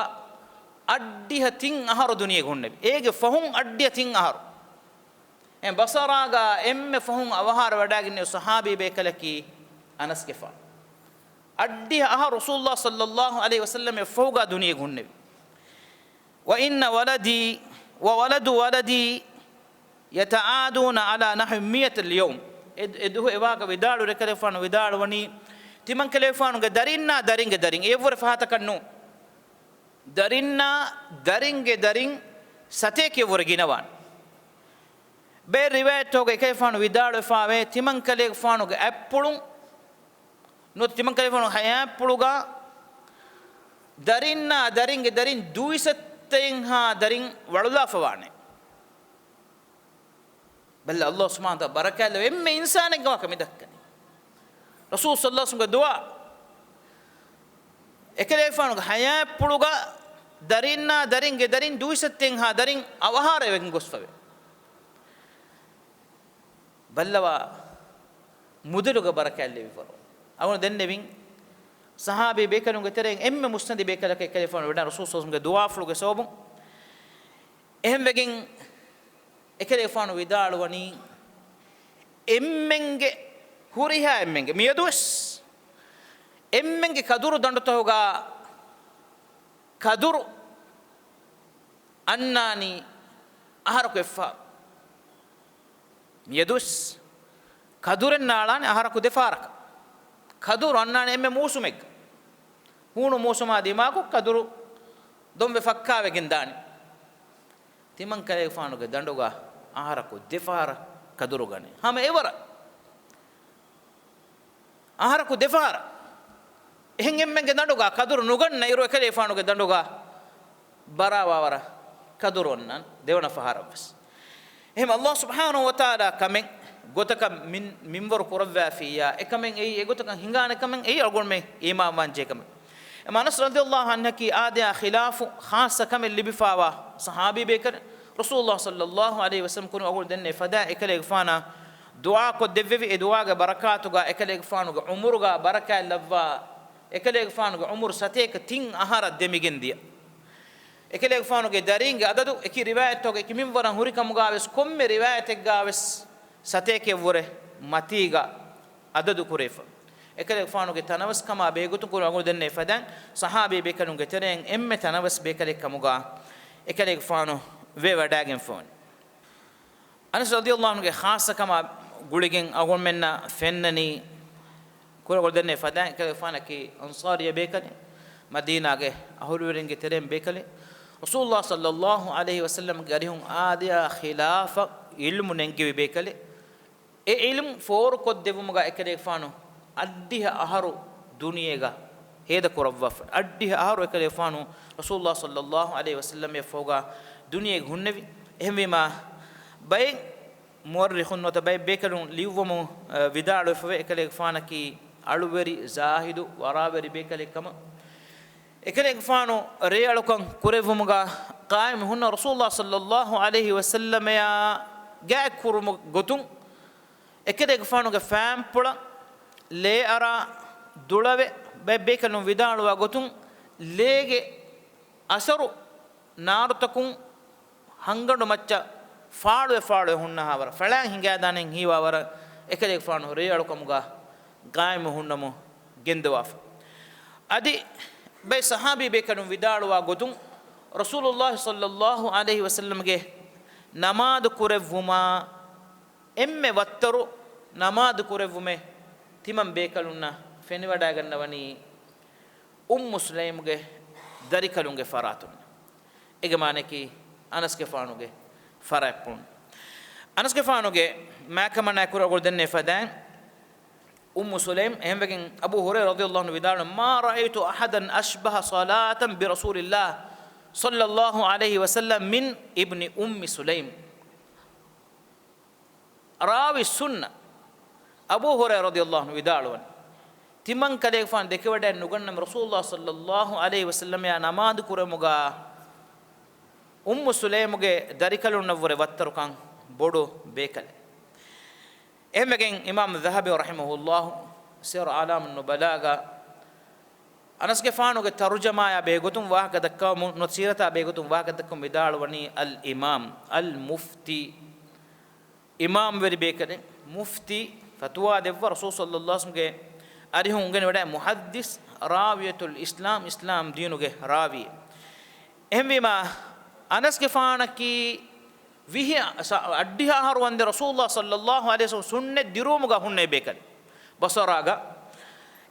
އަށްޑިހަ ތިން އަހަރު ދުނިޔޭގަ ހުންނެވި. އޭގެ ފަހުން އަށްޑިހަ ތިން އަހަރު. އެ ބަޞަރާގަ އެންމެ ފަހުން އަވަހާރަވެވަޑައިގެންނެވި ޞަޙާބީ ބޭކަލަކީ އަނަސްގެފާނު. އަށްޑިހަ އަހަރު ރަސޫލު ޞައްލަﷲ ޢަލައިހި ވަސައްލަމް އެއަށްފަހުގަ ދުނިޔޭގަ ހުންނެވި. وإن ولدي وولد ولدي يتعادون على نحو مئة اليوم. އެ، އެ ދުވަހު އެ ވާހަކަ ވިދާޅު އެކަލޭގެފާނު ވިދާޅުވަނީ، ތިމަން ކަލޭގެފާނުގެ ދަރިންނާ ދަރިންގެ ދަރިން އެއަށްވުރެ ފަހަތަކަށް ނޫން. ދަރިންނާ ދަރިންގެ ދަރިން ސަތޭކައަށްވުރެ ގިނަވާނެ. ބައެއް ރިވާޔަތްތަކުގަ އެކަލޭގެފާނު ވިދާޅުވެފާވޭ، ތިމަން ކަލޭގެފާނުގެ އަތްޕުޅުން ނުވަތަ ތިމަން ކަލޭގެފާނު ހަޔާތްޕުޅުގަ ދަރިންނާ ދަރިންގެ ދަރިން ދުއިސައްތައެއްހާ ދަރިން ވަޅުލާފަވާނެ. ބަލަ، ﷲ ސުބްޙާނަހޫ ވަތަޢާލާ ބަރަކާތްލަވި އެންމެ އިންސާނެއްގެ ވާހަކަ މި ދައްކަނީ. ރަސޫލު ޞައްލަﷲ ޢަލައިހި ވަސައްލަމްގެ ދުޢާ، އެކަލޭގެފާނުގެ ހަޔާތްޕުޅުގަ ދަރިންނާ ދަރިންގެ ދަރިން ދުއިސައްތައެއްހާ ދަރިން އަވަހާރަވެގެން ގޮސްފަވޭ. ބައްލަވާ މުދަލުގަ ބަރަކާތްލެވިވަރު. އަޅުގަނޑު ދެންނެވިން، ޞަޙާބީ ބޭކަލުންގެ ތެރެއިން އެންމެ މުއްސަނދި ބޭކަލަކަށް އެކަލޭގެފާނު ވެޑާ ރަސޫލު ޞައްލަﷲ ޢަލައިހި ވަސައްލަމްގެ ދުޢާފުޅުގެ ސަބަބުން. އެހެންވެގެން އެކަލޭގެފާނު ވިދާޅުވަނީ، އެންމެންގެ، ހުރިހާ އެންމެންގެ، މިއަދުވެސް އެންމެންގެ ކަދުރު ދަނޑުތަކުގަ ކަދުރު އަންނާނީ އަހަރަކު އެއްފަހަރު. މިއަދުވެސް ކަދުރެއް ނާޅާނެ އަހަރަކު ދެފަހަރަކަށް. ކަދުރު އަންނާނެ އެންމެ މޫސުމެއްގަ. ހޫނު މޫސުމާ ދިމާކޮށް ކަދުރު ދޮންވެ ފައްކާވެގެން ދާނެ. ތިމަން ކަލޭގެފާނުގެ ދަނޑުގަ އަހަރަކު ދެފަހަރަށް ކަދުރު ގަނޭ. ހަމަ އެވަރަށް. އަހަރަކު ދެފަހަރަށް. އެހެން އެންމެންގެ ދަނޑުގަ ކަދުރު ނުގަންނައިރު، އެކަލޭގެފާނުގެ ދަނޑުގަ ބަރާވާވަރަށް ކަދުރު އޮންނާނެ ދެވަނަ ފަހަރަށްވެސް. އެހެން ﷲ ސުބްޙާނަހޫ ވަތަޢާލާ ކަމެއް ގޮތަކަށް މިން-، މިންވަރު ކުރައްވާފިއްޔާ، އެކަމެއް އެއީ އެގޮތަކަށް ހިނގާނެ ކަމެއް އެއީ އަޅުގަނޑުމެން އީމާންވާންޖެހޭ ކަމެއް. އެމަ އަނަސް ރަޟިޔަﷲ ޢަންހަކީ އާދަޔާ ޚިލާފު ޚާއްޞަ ކަމެއް ލިބިފާވާ ޞަޙާބީ ބޭކަލެއް. ރަސޫލުﷲ ޞައްލަﷲ ޢަލައިހި ވަސައްލަމް ކުރިން އަޅުގަނޑު ދެންނެވި ފަދައިން އެކަލޭގެފާނަށް ދުޢާ ކޮށްދެއްވެވި. އެ ދުޢާގެ ބަރަކާތުގަ އެކަލޭގެފާނުގެ ޢުމުރުގަ ބަރަކާތް ލައްވާ، އެކަލޭގެފާނުގެ ޢުމުރު ސަތޭކަ ތިން އަހަރަށް ދެމިގެން ދިޔަ. އެކަލޭގެފާނުގެ ދަރީންގެ އަދަދު އެކި ރިވާޔަތްތަކުގަ އެކި މިންވަރަށް ހުރި ކަމުގަ ވެސް ކޮންމެ ރިވާޔަތެއްގަ ވެސް ސަތޭކައަށްވުރެ މަތީގަ އަދަދު ކުރެވިފަ. އެކަލޭގެފާނުގެ ތަނަވަސްކަމާ ބެހޭގޮތުން ކުރިން އަޅުގަނޑު ދެންނެވި ފަދައިން ޞަޙާބީ ބޭކަލުންގެ ތެރެއިން އެންމެ ތަނަވަސް ބޭކަލެއް ކަމުގަ އެކަލޭގެފާނު ވެވަޑައިގެންފަވަނީ. އަނަސް ރަޟިޔަﷲ ޢަންހުގެ ޚާއްޞަ ކަމާ ގުޅިގެން އަޅުގަނޑުމެންނަށް ފެންނަނީ، ކުރިން އަޅުގަނޑު ދެންނެވި ފަދައިން އެކަލޭގެފާނަކީ އަންޞާރިއްޔަ ބޭކަލެއް، މަދީނާގެ އަހުލުވެރިންގެ ތެރެއިން ބޭކަލެއް. ރަސޫލުﷲ ޞައްލަﷲ ޢަލައިހި ވަސައްލަމްގެ އަރިހުން އާދަޔާ ޚިލާފަށް ޢިލްމު ނެންގެވި ބޭކަލެއް. އެ ޢިލްމު ފޯރުކޮށްދެއްވުމުގަ އެކަލޭގެފާނު އަށްޑިހަ އަހަރު ދުނިޔޭގަ ހޭދަ ކުރައްވާފަ. އަށްޑިހަ އަހަރު އެކަލޭގެފާނު ރަސޫލުﷲ ޞައްލައްލާހު ޢަލައިހި ވަސައްލަމް އެއް ފަހުގަ ދުނިޔޭގަ ހުންނެވި. އެހެންވީމާ، ބައެއް މުއައްރިޚުން ނުވަތަ ބައެއް ބޭކަލުން ލިޔުއްވަމުން، އަ، ވިދާޅުވެފަވޭ، އެކަލޭގެފާނަކީ އަޅުވެރި، ޒާހިދު، ވަރާވެރި ބޭކަލެއް ކަމަށް. އެކަލޭގެފާނު ރޭއަޅުކަން ކުރެއްވުމުގަ ޤާއިމު ހުންނަ ރަސޫލުﷲ ޞައްލައްލާހު ޢަލައިހި ވަސައްލަމަޔާ ގާތް ކުރުމުގެ ގޮތުން، އެކަލޭގެފާނުގެ ފާންޕުޅަށް ލޭ އަރާ ދުޅަވެ، ބައެއް ބޭކަލުން ވިދާޅުވާ ގޮތުން، ލޭގެ އަސަރު ނާރުތަކުން ހަންގަނޑު މައްޗަށް ފާޅުވެ ފާޅުވެ ހުންނަހާވަރަށް، ފަޅާން ހިނގާދާނެ ހީވާވަރަށް އެކަލޭގެފާނު ރޭއަޅުކަމުގަ ޤާއިމު ހުންނަމުން ގެންދަވާފަ. އަދި ބައެއް ޞަޙާބީ ބޭކަލުން ވިދާޅުވާ ގޮތުން، ރަސޫލުﷲ ޞައްލައްލާހު ޢަލައިހި ވަސައްލަމްގެ ނަމާދު ކުރެއްވުމާ އެންމެ ވައްތަރު ނަމާދު ކުރެއްވުމެއް ތިމަން ބޭކަލުންނަށް ފެނިވަޑައިގަންނަވަނީ އުއްމު ސުލައިމުގެ ދަރިކަލުންގެ ފަރާތުން. އޭގެ މާނައަކީ އަނަސްގެފާނުގެ ފަރާތްޕުޅުން. އަނަސްގެފާނުގެ މާކަމަނާ ކުރަގޮޅު ދެންނެވި ފަދައިން، އުއްމު ސުލައިމް އެހެންވެގެން އަބޫ ހުރައިރާ ރަޟިޔަﷲ ޢަންހު ވިދާޅުވި، "ما رأيت أحدا أشبه صلاة برسول الله صلى الله عليه وسلم من ابن أم سليم." ރާވީ ސުންނަ އަބޫ ހުރައިރާ ރަޟިޔަﷲ ޢަންހު ވިދާޅުވަނީ، ތިމަން ކަލޭގެފާނު ދެކެވަޑައެއް ނުގަންނަމޭ، ރަސޫލުﷲ ޞައްލައްލާހު ޢަލައިހި ވަސައްލަމަޔާ ނަމާދު ކުރުމުގަ އުއްމު ސުލައިމުގެ ދަރިކަލުންނަށްވުރެ ވައްތަރުކަން ބޮޑު ބޭކަލެއް. އެހެންވެގެން އިމާމު ޛަހަބީ ރަޙިމަހުﷲ ސިޔަރު އަޢްލާމުން ނުބަލާގަ އަނަސްގެފާނުގެ ތަރުޖަމާޔާ ބެހޭގޮތުން ވާހަކަ ދައްކަވަމުން، ނުވަތަ ސީރަތާ ބެހޭގޮތުން ވާހަކަ ދައްކަވަމުން ވިދާޅުވަނީ، އަލް އިމާމް، އަލް މުފްތީ، އިމާމްވެރި ބޭކަލެއް، މުފްތީ، ފަތުވާ ދެއްވާ، ރަސޫލު ޞައްލައްލާހު ޢަލައިހި ވަސައްލަމްގެ އަރިހުން އުނގެނިވަޑައި، މުޙައްދިސް، ރާވިޔަތުލް އިސްލާމް، އިސްލާމް ދީނުގެ ރާވީ. އެހެންވީމާ، އަނަސްގެފާނަކީ ވިހި، ސަ-، އަށްޑިހަ އަހަރު ވަންދެން ރަސޫލުﷲ ޞައްލައްލާހު ޢަލައިހި ވަސައްލަމް ސުންނަތް ދިރުވުމުގަ ހުންނެވި ބޭކަލެއް. ބަޞަރާގަ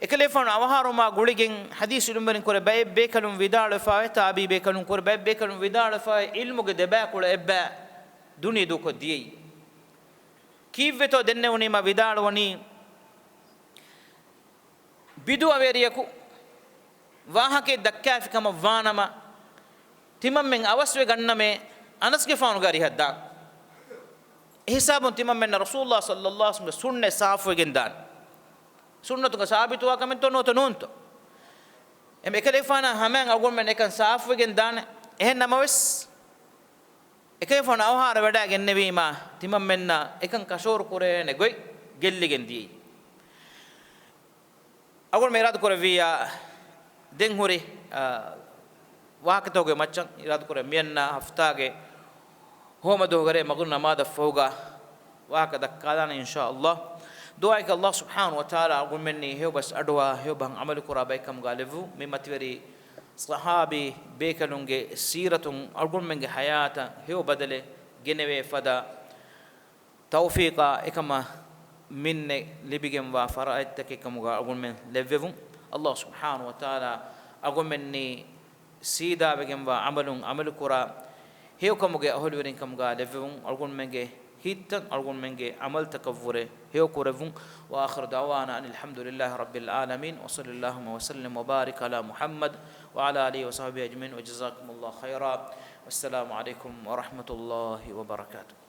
އެކަލޭފާނު އަވަހާރަވުމާ ގުޅިގެން ޙަދީޘް ޢިލްމުވެރިން ކުރެ ބައެއް ބޭކަލުން ވިދާޅުވެފައި، ތާބިޢީ ބޭކަލުން ކުރެ ބައެއް ބޭކަލުން ވިދާޅުވެފައި، ޢިލްމުގެ ދެބައިކުޅަ އެއްބައި ދުނިޔެ ދޫކޮށް ދިޔައީ. ކީއްވެތޯ ދެންނެވުނީމާ ވިދާޅުވަނީ، ބިދުޢަވެރިޔަކު ވާހަކައެއް ދައްކާފި ކަމަށް ވާނަމަ، ތިމަންމެން އަވަސްވެ ގަންނަމޭ އަނަސްގެފާނުގެ އަރިހަށް ދާން. އެހިސާބުން ތިމަންމެންނަށް ރަސޫލުﷲ ޞައްލައްލާހު ޢަލައިހި ވަސައްލަމްގެ ސުންނަތް ސާފުވެގެން ދާން. ސުންނަތުގަ ސާބިތުވާ ކަމެއްތޯ ނުވަތަ ނޫންތޯ؟ އެމަ އެކަލޭފާނާ ހަމައިން އަޅުގަނޑުމެން އެކަން ސާފުވެގެން ދާނެ. އެހެން ނަމަވެސް، އެކަލޭފާނު އަވަހާރަވެވަޑައި ގެންނެވީމާ، ތިމަންމެންނަށް އެކަން ކަށަވަރު ކުރޭނެ ގޮތް ގެއްލިގެން ދިޔައީ. އަޅުގަނޑުމެން އިރާދަ ކުރެއްވިއްޔާ، ދެން ހުރި، އާ، ވާހަކަތަކުގެ މައްޗަށް އިރާދަ ކުރެ މިއަންނަ ހަފްތާގެ ހޯމަ ދުވަހުގެ ރޭ މަގުރިބް ނަމާދަށް ފަހުގަ ވާހަކަ ދައްކާލާނެ އިންޝާﷲ. ދުޢާއަކީ ﷲ ސުބްޙާނަހޫ ވަތަޢާލާ އަޅުގަނޑުމެންނީ ހެޔޮބަސް އަޑުއަހާ ހެޔޮބަހަށް ޢަމަލުކުރާ ބައެއްކަމުގަ ލެއްވު، މި މަތިވެރި ޞަޙާބީ ބޭކަލުންގެ ސީރަތުން އަޅުގަނޑުމެންގެ ޙަޔާތަށް ހެޔޮ ބަދަލެއް ގެނެވޭ ފަދަ ތައުފީޤާ އެކަމަށް މިންނެއް ލިބިގެންވާ ފަރާތްތަކެއް ކަމުގަ އަޅުގަނޑުމެން ލެއްވެވުން. ﷲ ސުބްޙާނަހޫ ވަތަޢާލާ އަޅުގަނޑުމެންނީ ސީދާވެގެންވާ ޢަމަލުން ޢަމަލުކުރާ ހެޔޮކަމުގެ އަހުލުވެރިން ކަމުގަ ލެއްވެވުން. އަޅުގަނޑުމެންގެ ހިތްތައް އަޅުގަނޑުމެންގެ ޢަމަލުތަކަށްވުރެ ހެޔޮކުރެއްވުން. وآخر دعوانا أن الحمد لله رب العالمين وصلى اللهم وسلم وبارك على محمد وعلى آله وصحبه أجمعين وجزاكم الله خيرا. والسلام عليكم ورحمة الله وبركاته.